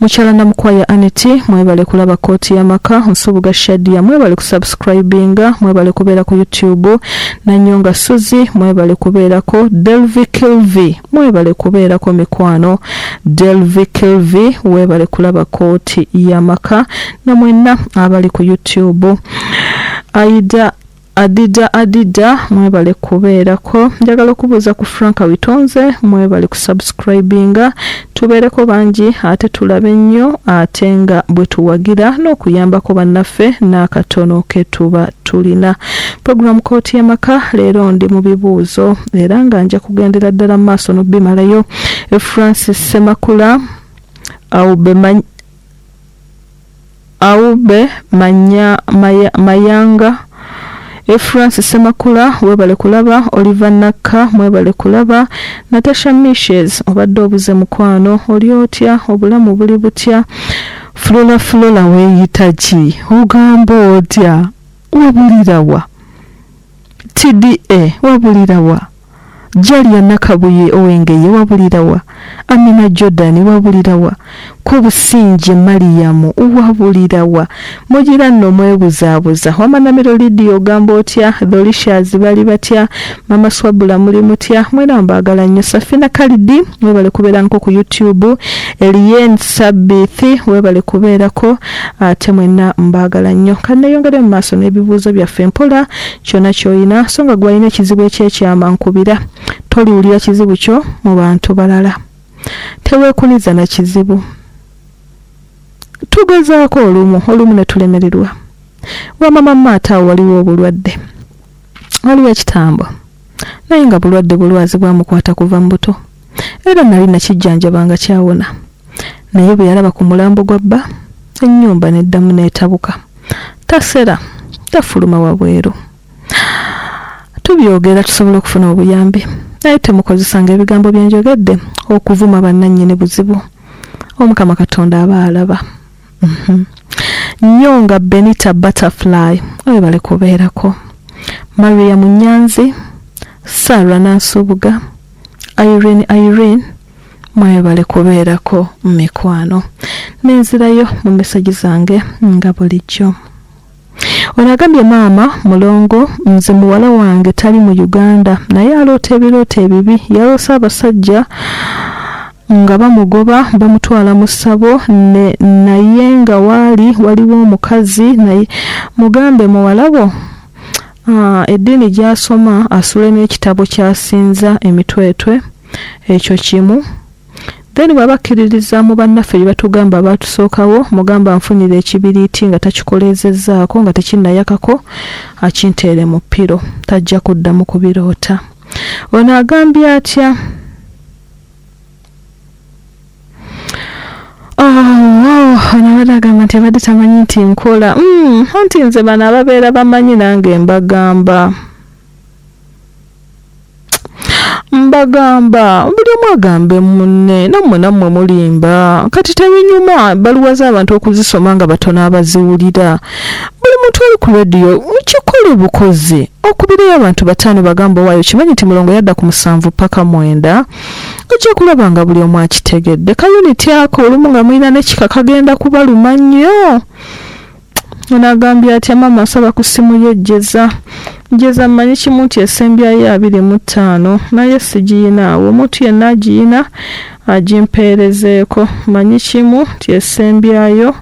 Mukyala Namukwaya Aneti mwebale kulaba kkooti y'amaka. Nsubuga Shadia mwebale kusubscribinga, mwebale kubeera ku YouTube. Nanyonga Suzy mwebale kubeerako. Delvi Kilvi mwebale kubeerako mikwano. Delvi Kilvi webale kulaba kkooti y'amaka na mwenna abali ku YouTube. Aida Adida Adida mwebale kubeerako. Njagala okubuuza ku Frank Witonze mwebale kusubscribinga. Tubeereko bangi ate tulabe nnyo ate nga bwe tuwagira n'okuyambako bannaffe n'akatono ke tuba tulina. Program Kkooti y'Amaka leero ndi mu bibuuzo era nga nja kugendera ddala mu maaso n'obimalayo. Francis Ssemakula Aube Manya, Maya, Mayanga Francis Ssemakula webale kulaba. Oliver Nakka mwebale kulaba. Natasha Mishes obadde obuze mukwano, oli otya? Obulamu buli butya? Flora Flora weeyita ki? Ogamba otya? Wabulirawa? TDA wabulirawa? Jalia Nakabuye ow'Engeye wabulirawa? Amina Jordan wabulirawa? Kobusinje Mariam wabulirawa? Mugira nno mwebuzaabuza. Wama Namiro Lydia ogamba otya? Tholicious bali batya? Mama Swabula muli mutya? Mwena mbaagala nnyo. Safina Khalidi webale kubeerangako ku YouTube. Elien Sabithi webale kubeerako ate mwenna mbaagala nnyo. Kanneeyongere mu maaso n'ebibuuzo byaffe mpola kyonna ky'olina so nga gw'alina ekizibu eky'ekyama nkubira. Toliwulira kizibu kyo mu bantu balala. Teweekuniza na kizibu. Tugezaako olumu olumu ne tulemererwa. Wamma mamma ate awo waliwo obulwadde. Waliwo ekitambo naye nga bulwadde bulwazi bwamukwata kuva mu buto era nali nakijjanjaba nga kyawona. Naye bwe yalaba ku mulambo gwa bba ennyumba n'eddamu n'etabuka. Tasera, tafuluma wabweru. Tubyogera tusobole okufuna obuyambi naye temukozesanga ebigambo bye njogedde okuvuma bannannyini buzibu. Omukama Katonda aba alaba. Nyonga Benita Butterfly webale kubeerako. Maria Munyanzi, Sarah Nansubuga, Irene Irene mwebale kubeerako mikwano. Nenzirayo mu mesagi zange nga bulijjo. Ono agambye maama mulongo nze muwala wange tali mu Uganda naye aloota ebirooto ebibi. Yaloose abasajja nga bamugoba bamutwala mu ssabo naye nga waali waliwo omukazi naye mugambe muwala wo eddiini gy'asoma asule n'ekitabo ky'asinza emitwetwe ekyo kimu. Then bw'aba akkiririza mu bannaffe bye batugamba abaatusookawo mugamba nfunire ekibiriiti nga takikoleezezzaako nga tekinnayakako akinteere mu ppiro tajja kuddamu kubiroota. Ono agambye atya? Ono abadde agamba nti abadde tamanyi nti nkola. Anti nze bano ababeera bamanyi nange mbagamba. Mbagamba buli omu agambe munne, nammwe nammwe mulimba. Kati tebinyuma ebbaluwa z'abantu okuzisoma nga batono abaziwulira. Buli muntu ali ku rediyo kikole bukozi, okubireyo abantu 5 bagamba owaayo kimanyi nti Mulongo yadda ku 7 paka 9. Ojja kulaba nga buli omu akitegedde. Kayuniti ako olumu nga mulina n'ekika kagenda kubaluma nnyo. Ono agambye atya, maama asaba ku ssimu ye Jjeza. Jjeza mmanyi kimu nti esembyayo 25 naye sigiyinaawo. Omuntu yenna agiyina agimpeerezeeko. Mmanyi kimu nti esembyayo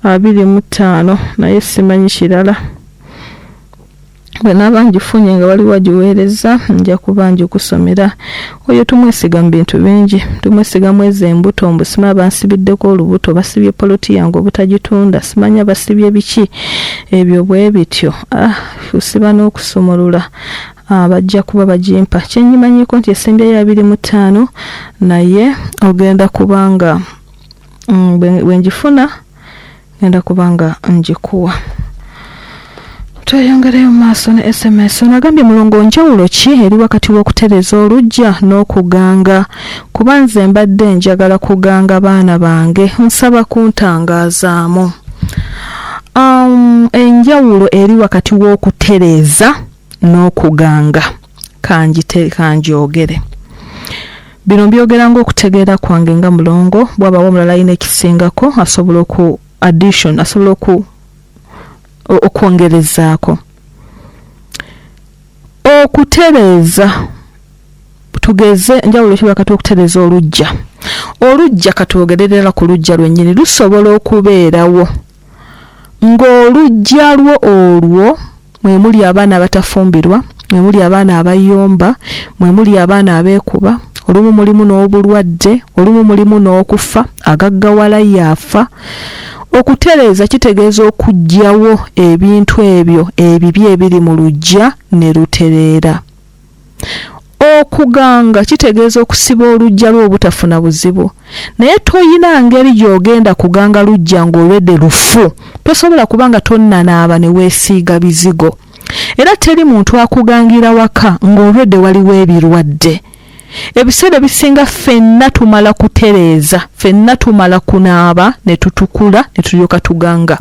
25 naye simanyi kirala. Bwe naaba ngifunye nga waliwo agiweereza nja kuba ngikusomera. Oyo tumwesiga mu bintu bingi, tumwesigamu ezo embuto mbu simanya bansibiddeko olubuto, basibye poloti yange obutagitunda, simanya basibye biki, ebyo bwe bityo. Kusiba n'okusumulula bajja kuba bagimpa. Kye nyimanyiiko nti esembyayo 25 naye ogenda kuba nga bwe ngifuna ngenda kuba nga ngikuwa. Tweyongereyo mu maaso ne SMS. Ono agambye, Mulongo, njawulo ki eri wakati w'okutereeza oluggya n'okuganga? Kuba nze mbadde njagala kuganga baana bange, nsaba kuntangaazaamu. Enjawulo eri wakati w'okutereeza n'okuganga kanjogere. Bino mbyogera ng'okutegeera kwange nga Mulongo, bw'abaawo omulala alina ekisingako asobola oku addition, asobola okwongerezaako. Okutereeza, tugeze enjawulo ki wakati w'okutereeza oluggya. Oluggya katwogererera ku luggya lwennyini, lusobola okubeerawo ng'oluggya lwo olwo mwe muli abaana abatafumbirwa, mwe muli abaana abayomba, mwe muli abaana abeekuba, olumu mulimu n'obulwadde, olumu mulimu n'okufa, agaggawala yaafa. Okutereeza kitegeeza okuggyawo ebintu ebyo ebibi ebiri mu luggya ne lutereera. Okuganga kitegeeza okusiba oluggya lwo obutafuna buzibu. Naye toyina ngeri gy'ogenda kuganga luggya ng'olwedde lufu. Tosobola kubanga tonnanaaba ne weesiiga bizigo. Era teri muntu akugangira waka ng'olwedde waliwo ebirwadde. Ebiseera ebisinga ffenna tumala kutereeza, ffenna tumala kunaaba ne tutukula ne tulyoka tuganga.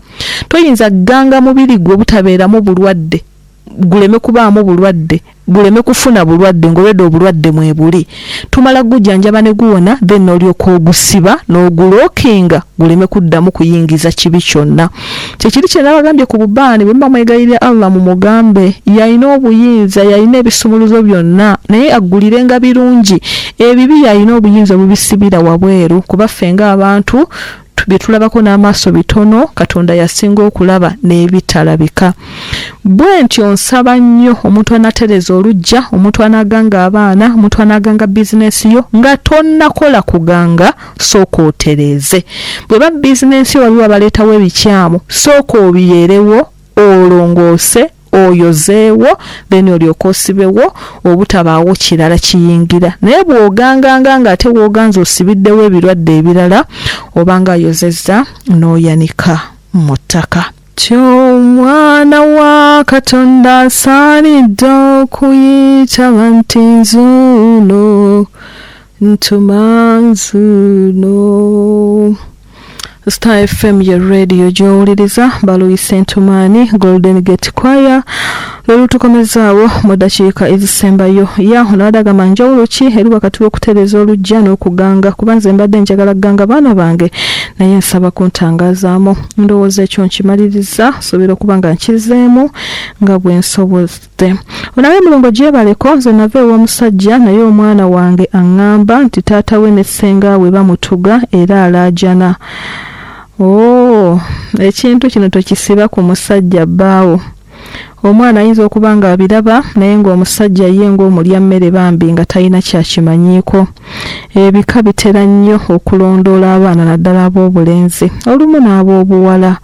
Toyinza kuganga mubiri gwo butabeeramu bulwadde, guleme kubaamu bulwadde, guleme kufuna bulwadde ng'olwedde obulwadde mwebuli. Tumala gujjanjaba ne guwona, then n'olyoka ogusiba n'ogulookinga guleme kuddamu kuyingiza kibi kyonna. Kyekiri kye nabagambye ku bubaani, bwe muba mwegayirira Allah mumugambe yalina obuyinza, yalina ebisumuluzo byonna, naye aggulirenga birungi. Ebibi yalina obuyinza obubisibira wabweru, kuba ffe ng'abantu bye tulabako n'amaaso bitono, Katonda yasinga okulaba n'ebitalabika. Bwe ntyo nsaba nnyo omuntu anatereeza oluggya, omuntu anaaganga abaana, omuntu anaaganga bizinensi yo nga tonnakola kuganga, sooka otereeze. Bw'eba bizinensi yo waliwo abaleetawo ebikyamu, sooka obiyeerewo, olongoose, oyozeewo, then olyoke osibewo obutabaawo kirala kiyingira. Naye bw'oganganga ng'ate w'oganze osibiddewo ebirwadde ebirala, obanga ayozezza n'oyanika mu ttaka. Omwana wa Katonda asaanidde okuyitaba nti nzuuno, ntuma nzuuno. Star FM ye radio gy'owuliriza, Baluyise Ntumaani Golden Gate Choir lwe lutukomezaawo mu ddakiika ezisembayo. Ya ono abadde agamba njawulo ki eri wakati w'okutereeza oluggya n'okuganga, kuba nze mbadde njagala kuganga baana bange naye nsaba kuntangaazaamu. Ndowooza ekyo nkimaliriza, nsuubira okuba nga nkizeemu nga bwe nsobodde. Ono abe Mulongo gyebaleko, nze nava ew'omusajja naye omwana wange aŋŋamba nti taata we ne ssenga we bamutuga era alaajana. Oh, ekintu kino tokisiba ku musajja bbaawo. Omwana ayinza okuba ng'abiraba naye ng'omusajja ye ng'omulya mmere bambi nga talina kyakimanyiiko. Ebika bitera nnyo okulondoola abaana naddala ab'obulenzi, olumu n'ab'obuwala.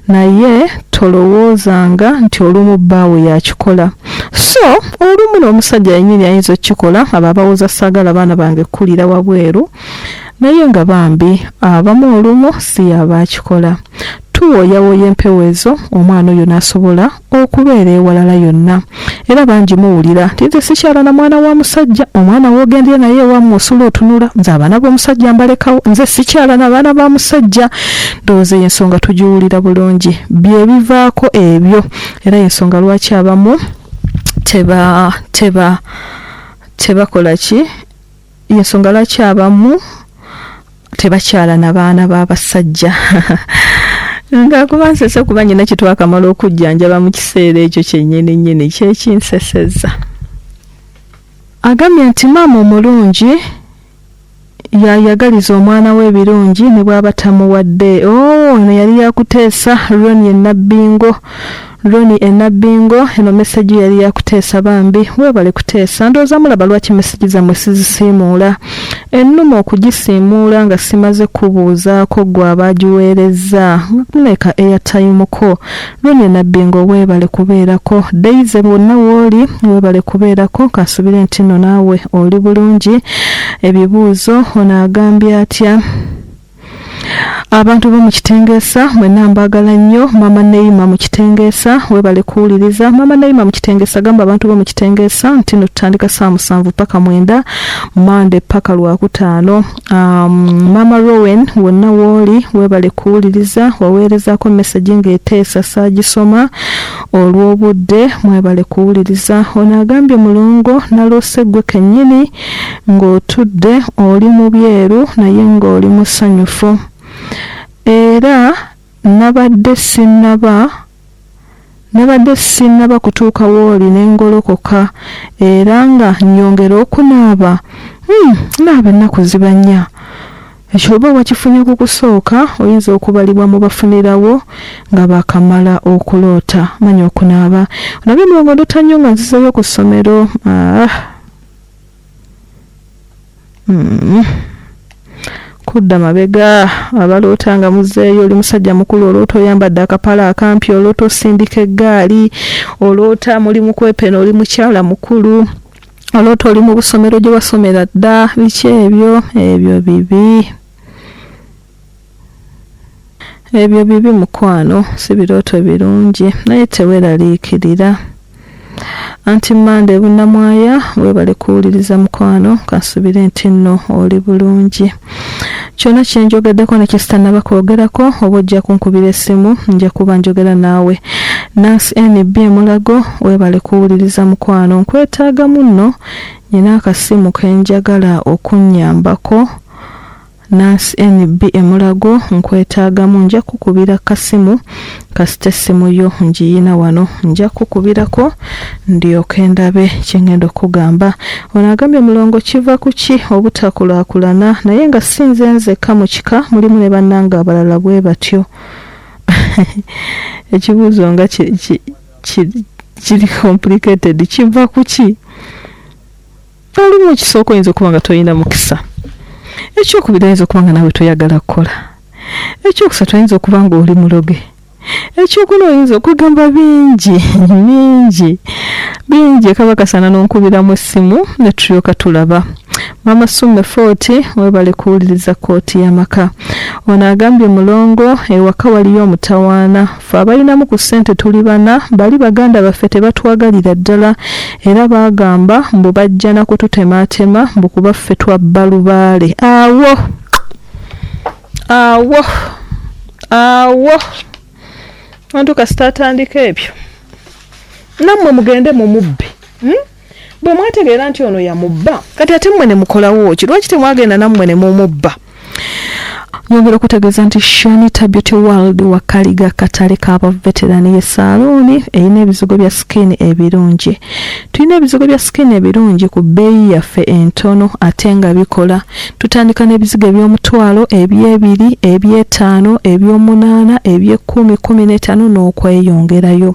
Naye tolowoozanga nti olumu bbaawe y'akikola. So olumu n'omusajja yennyini ayinza okukikola, abo abawoza saagala baana bange kukulira wabweru, naye nga bambi abamu olumu si y'aba akikola. Tuwooyawooya empewo ezo omwana oyo n'asobola okubeera ewalala yonna. Era bangi muwulira nti nze sikyala na mwana wa musajja, omwana w'ogendera naye ewammwe osula otunula, nze abaana b'omusajja mbalekawo, nze sikyala na baana ba musajja. Ndowooza eyo ensonga tugiwulira bulungi. Bye bivaako ebyo era y'ensonga lwaki abamu teba teba tebakola ki, y'ensonga lwaki abamu tebakyala na baana b'abasajja nga kuba nsese kuba nyina kyetwakamala okujjanjaba mu kiseera ekyo kyennyini nnyini kyekinseseza. Agambye nti maama omulungi yayagaliza omwana we ebirungi ne bw'aba tamuwadde. Oh, eno yali yakuteesa Ronnie Nabbingo. Ronnie Enabbingo, eno message yali yakuteesa bambi, weebale kuteesa. Ndowooza mulaba lwaki message zammwe sizisiimuula. Ennuma okugisiimuula nga simaze kubuuzaako ggwe aba agiweerezza. Muleka airtime ko. Ronnie Nabbingo weebale kubeerako. Daisy wonna w'oli weebale kubeerako. Kansubire nti nno naawe oli bulungi. Ebibuuzo ono agambye atya? Abantu bo mu Kitengeesa mwenna mbaagala nnyo. Maama Neima mu Kitengeesa weebale kuwuliriza. Maama Neima mu Kitengeesa gamba abantu bo mu Kitengeesa nti no tutandika saa 7 paka 9 Mande paka Lwakutaano. Maama Rowen wonna w'oli weebale kuwuliriza, waweerezaako message ng'eteesa saagisoma olw'obudde, mwebale kuwuliriza. Ono agambye Mulongo naloose ggwe kennyini ng'otudde oli mu byeru naye ng'oli musanyufu era nabadde sinnaba kutuuka w'oli ne ngolokoka era nga nnyongera okunaaba. Naaba ennaku ziba nnya. Ekyo oba wakifunye ku kusooka oyinza okubalibwa mu bafunirawo nga baakamala okuloota. Manya okunaaba. Onabye Mulongo ndoota nnyo nga nzizeeyo ku ssomero. Kudda mabega abaloota nga muzeeyo, oli musajja mukulu, oloota oyambadde akapale akampi, oloota osindika eggaali, oloota muli mu kwepena, oli mukyala mukulu, oloota oli mu busomero gye wasomera dda. Biki ebyo? Ebyo bibi, ebyo bibi mukwano, si birooto birungi, naye teweeraliikirira. Anti Mande Bunnamwaya weebale kuwuliriza mukwano, kansubire nti nno oli bulungi. Kyonna kye njogeddeko ne kye sitannaba kwogerako oba ojja kunkubira essimu nja kuba njogera naawe. Nancy NB Mulago weebale kuwuliriza mukwano, nkwetaagamu nno nnina akasimu ke njagala okunnyambako. Nancy NB Emulago nkwetaagamu nja kukubira kasimu kasita essimu yo ngiyina wano nja kukubirako ndyoke ndabe kye ngenda okugamba. Ono agambye Mulongo kiva ku ki obutakulaakulana naye nga si nze nzekka mu kika mulimu ne bannange abalala bwe batyo. Ekibuuzo nga kiri complicated, kiva ku ki? Olumu ekisooka oyinza okuba nga tolina mukisa, ekyokubiri oyinza okuba nga naawe toyagala kukola, ekyokusatu oyinza okuba nga oli muloge, ekyokuna oyinza okugamba bingi bingi bingi. Kaba kasaana n'onkubiramu essimu ne tulyoka tulaba. Maama Summe Footi weebale kuwuliriza kkooti y'amaka. Ono agambye Mulongo ewaka waliyo omutawaana, ffe abalinamu ku ssente tuli bana, bali baganda baffe tebatwagalira ddala era baagamba mbu bajja na kututemaatema mbu kuba ffe twabba lubaale. Awo awo awo antu kasita atandika ebyo nammwe mugende mumubbe. Bwe mwategeera nti ono yamubba kati ate mmwe ne mukolawo ki? Lwaki temwagenda nammwe ne mumubba? Nyongera okutegeeza nti Shanita Beauty World Wakaliga katale k'abaveterani ye saaluuni erina ebizigo bya skin ebirungi. Tulina ebizigo bya skin ebirungi ku bbeeyi yaffe entono ate nga bikola. Tutandika n'ebizigo eby'omutwalo, eby'ebiri, eby'etaano, eby'omunaana, eby'ekkumi, 15 n'okweyongerayo.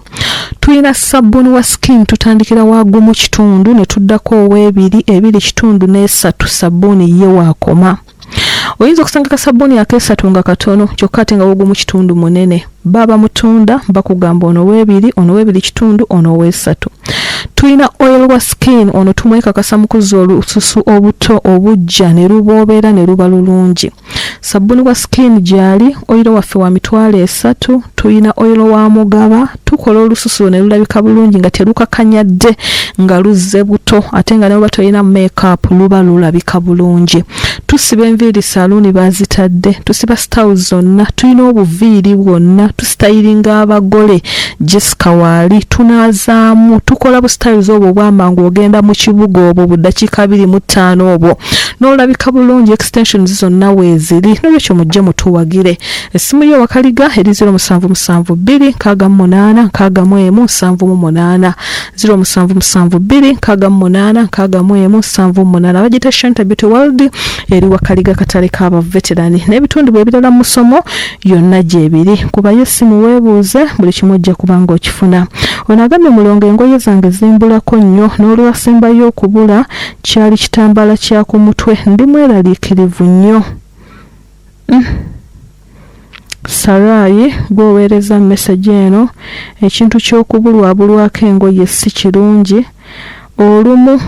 Tulina sabbuuni wa skin tutandikira wa 1 kitundu ne tuddako ow'ebiri, 2 kitundu n'esatu sabbuuni ye waakoma. Oyinza okusanga kasabbuuni ak'esatu nga katono kyokka ate nga w'ogumu kitundu munene. Baba mutunda bakugamba ono ow'ebiri, ono ow'ebiri kitundu, ono ow'esatu. Tulina oil wa skin, ono tumwekakasa mu kuzza olususu obuto obujja ne luboobera ne luba lulungi. Sabbuni wa skin gyali, oyiro waffe wa 30,000. Tulina oyiro wa mugaba, tukola olususu ne lulabika bulungi nga terukakanyadde, nga luzze buto, ate nga ne bw'oba tolina makeup luba lulabika bulungi. Tusiba enviiri, saluuni baazitadde, tusiba styles zonna, tulina obuviiri bwonna, tusitayiringa abagole, Jessica waali, tunaazaamu, tukola bu styles obwo obwamangu, ogenda mu kibuga obwo bu ddakiika 25 obwo n'olabika bulungi, extensions zonna weeziri. Nolwekyo mujje mutuwagire. Essimu yo Wakaliga eri 0772 68 61 78, 0772 68 61 78. Bagiyita Shanta Beauty World, eri Wakaliga, katale k'abaveterani, n'ebitundu ebirala mu musomo yonna gyebiri. Kubayo essimu weebuuze, buli kimu ojja kuba nga okifuna. Ono agambye, mulongo, engoye zange zimbulako nnyo, n'olwasembayo okubula kyali kitambaala kya ku mutwe, ndi mweraliikirivu nnyo. Saraayi gw'oweereza message eno, ekintu ky'okubulwabulwako engoye si kirungi. Olumu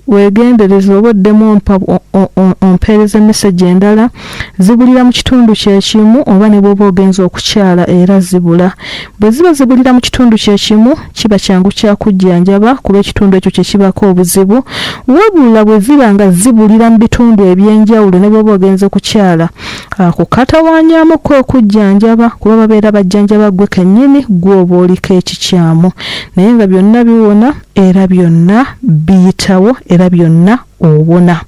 weegendereza oba oddemu ompeereza message endala. Zibulira mu kitundu kyekimu oba ne bw'oba ogenza okukyala era zibula? Bwe ziba zibulira mu kitundu kyekimu, kiba kyangu kyakujjanjaba kuba ekitundu ekyo kye kibako obuzibu. Wabula bwe ziba nga zibulira mu bitundu ebyenjawulo, ne bw'oba ogenze kukyala, ako katawaanyaamuko okujjanjaba, kuba babeera bajjanjaba ggwe kennyini, ggwe oba oliko ekikyamu. Naye nga byonna biwona, era byonna biyitawo, era byonna owona.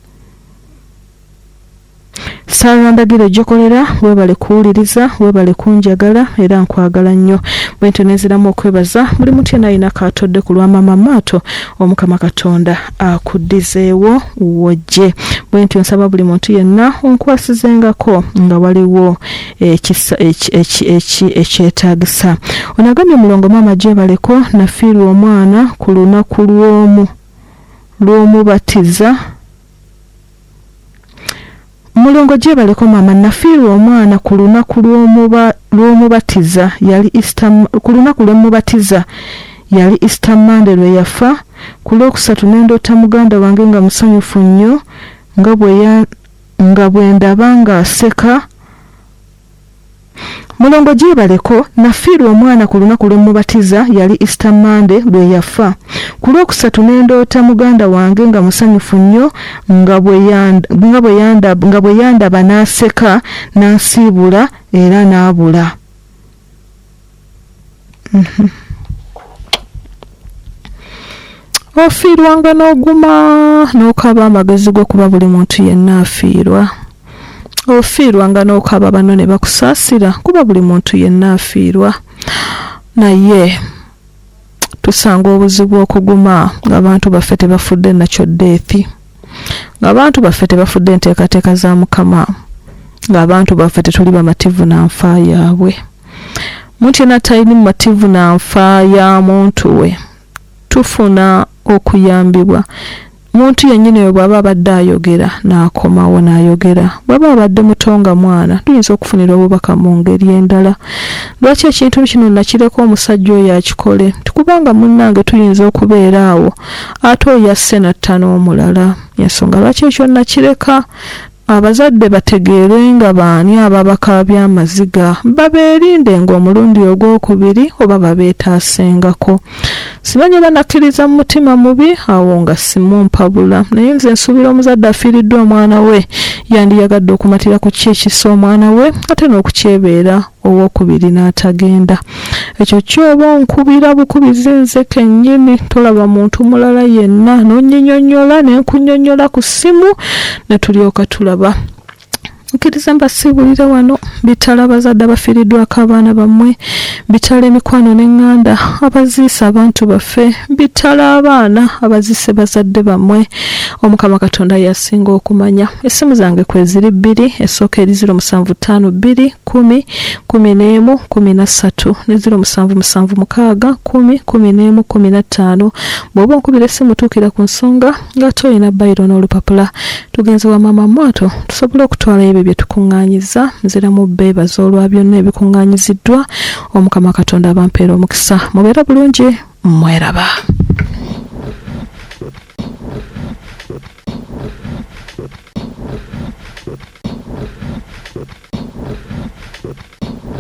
Saara Ndagire Jokolera, weebale kuwuliriza, weebale kunjagala, era nkwagala nnyo. Bwentyo nenziramu okwebaza buli muntu yenna alina kaatodde ku lwa Maama Maato. Omukama Katonda akuddizeewo wojje. Bwentyo nsaba buli muntu yenna onkwasizengako nga waliwo ekyetaagisa. Ono agambye, mulongo maama gyebaleko, nafiirwa omwana ku lunaku lw'omubatiza. Mulongo gyebaleko maama, nafiirwa omwana ku lunaku lw'omubatiza, yali Easter, ku lunaku lw'emubatiza yali Easter Monday lwe yafa. Ku lwokusatu nendoota muganda wange nga musanyufu nnyo, nga bwe ndaba ng'aseka. Mulongo gyebaleko, nafiirwa omwana ku lunaku lw'emubatiza, yali Easter Monday lwe yafa. Ku lwokusatu nendoota muganda wange nga musanyufu nnyo, nga bwe yandaba n'aseka, n'ansiibula era n'abula. Ofiirwanga n'oguma n'okaba amagezi go, kuba buli muntu yenna afiirwa. Ofiirwanga n'okaba, banno ne bakusaasira, kuba buli muntu yenna afiirwa. Naye tusanga obuzibu okuguma ng'abantu baffe tebafudde nakyo death, ng'abantu baffe tebafudde enteekateeka za Mukama, ng'abantu baffe tetuli bamativu na nfa yaabwe. Muntu yenna talina mumativu na nfa ya muntu we, tufuna okuyambibwa. Muntu yennyini oyo bw'aba abadde ayogera n'akomawo n'ayogera, bw'aba abadde muto nga mwana, tuyinza okufunira obubaka mu ngeri endala. Lwaki ekintu kino nakireka omusajja oyo akikole? Tikubanga munnange tuyinza okubeera awo ate oyo asse n'atta n'omulala. Ensonga lwaki ekyo nakireka, abazadde bategeere nga baani ababakaabya amaziga, babeerinde ng'omulundi ogwokubiri oba babeetaasengako. Simanyi oba nakkiriza mu mutima mubi awo nga simumpabula, naye nze nsuubira omuzadde afiiriddwa omwana we yandiyagadde okumatira ku ki ekissa omwana we, ate n'okukyebeera owokubiri n'atagenda. Ekyo kyoba onkubira bukubizi nze kennyini, tolaba muntu mulala yenna, n'onnyinyonnyola ne nkunnyonnyola ku ssimu ne tulyoka tulaba. Nkiriza mbasiibulire wano. Bitala abazadde abafiiriddwako abaana bammwe, bitala emikwano n'eŋŋanda abaziise abantu baffe, bitala abaana abaziise bazadde bammwe. Omukama Katonda yasinga okumanya. Essimu zange kweziri bbiri: esooka eri 0752 10 11 13 ne 0776 10 11 15. Bw'oba onkubira essimu, tuukira ku nsonga ng'ate olina bayiro n'olupapula. Tugenze wa Maama Mwato tusobole okutwalayo ebyo bye tukuŋŋaanyiza. Nziramu beebaza olwa byonna ebikuŋŋaanyiziddwa. Omukama Katonda abampeera omukisa. Mubeere bulungi, mweraba.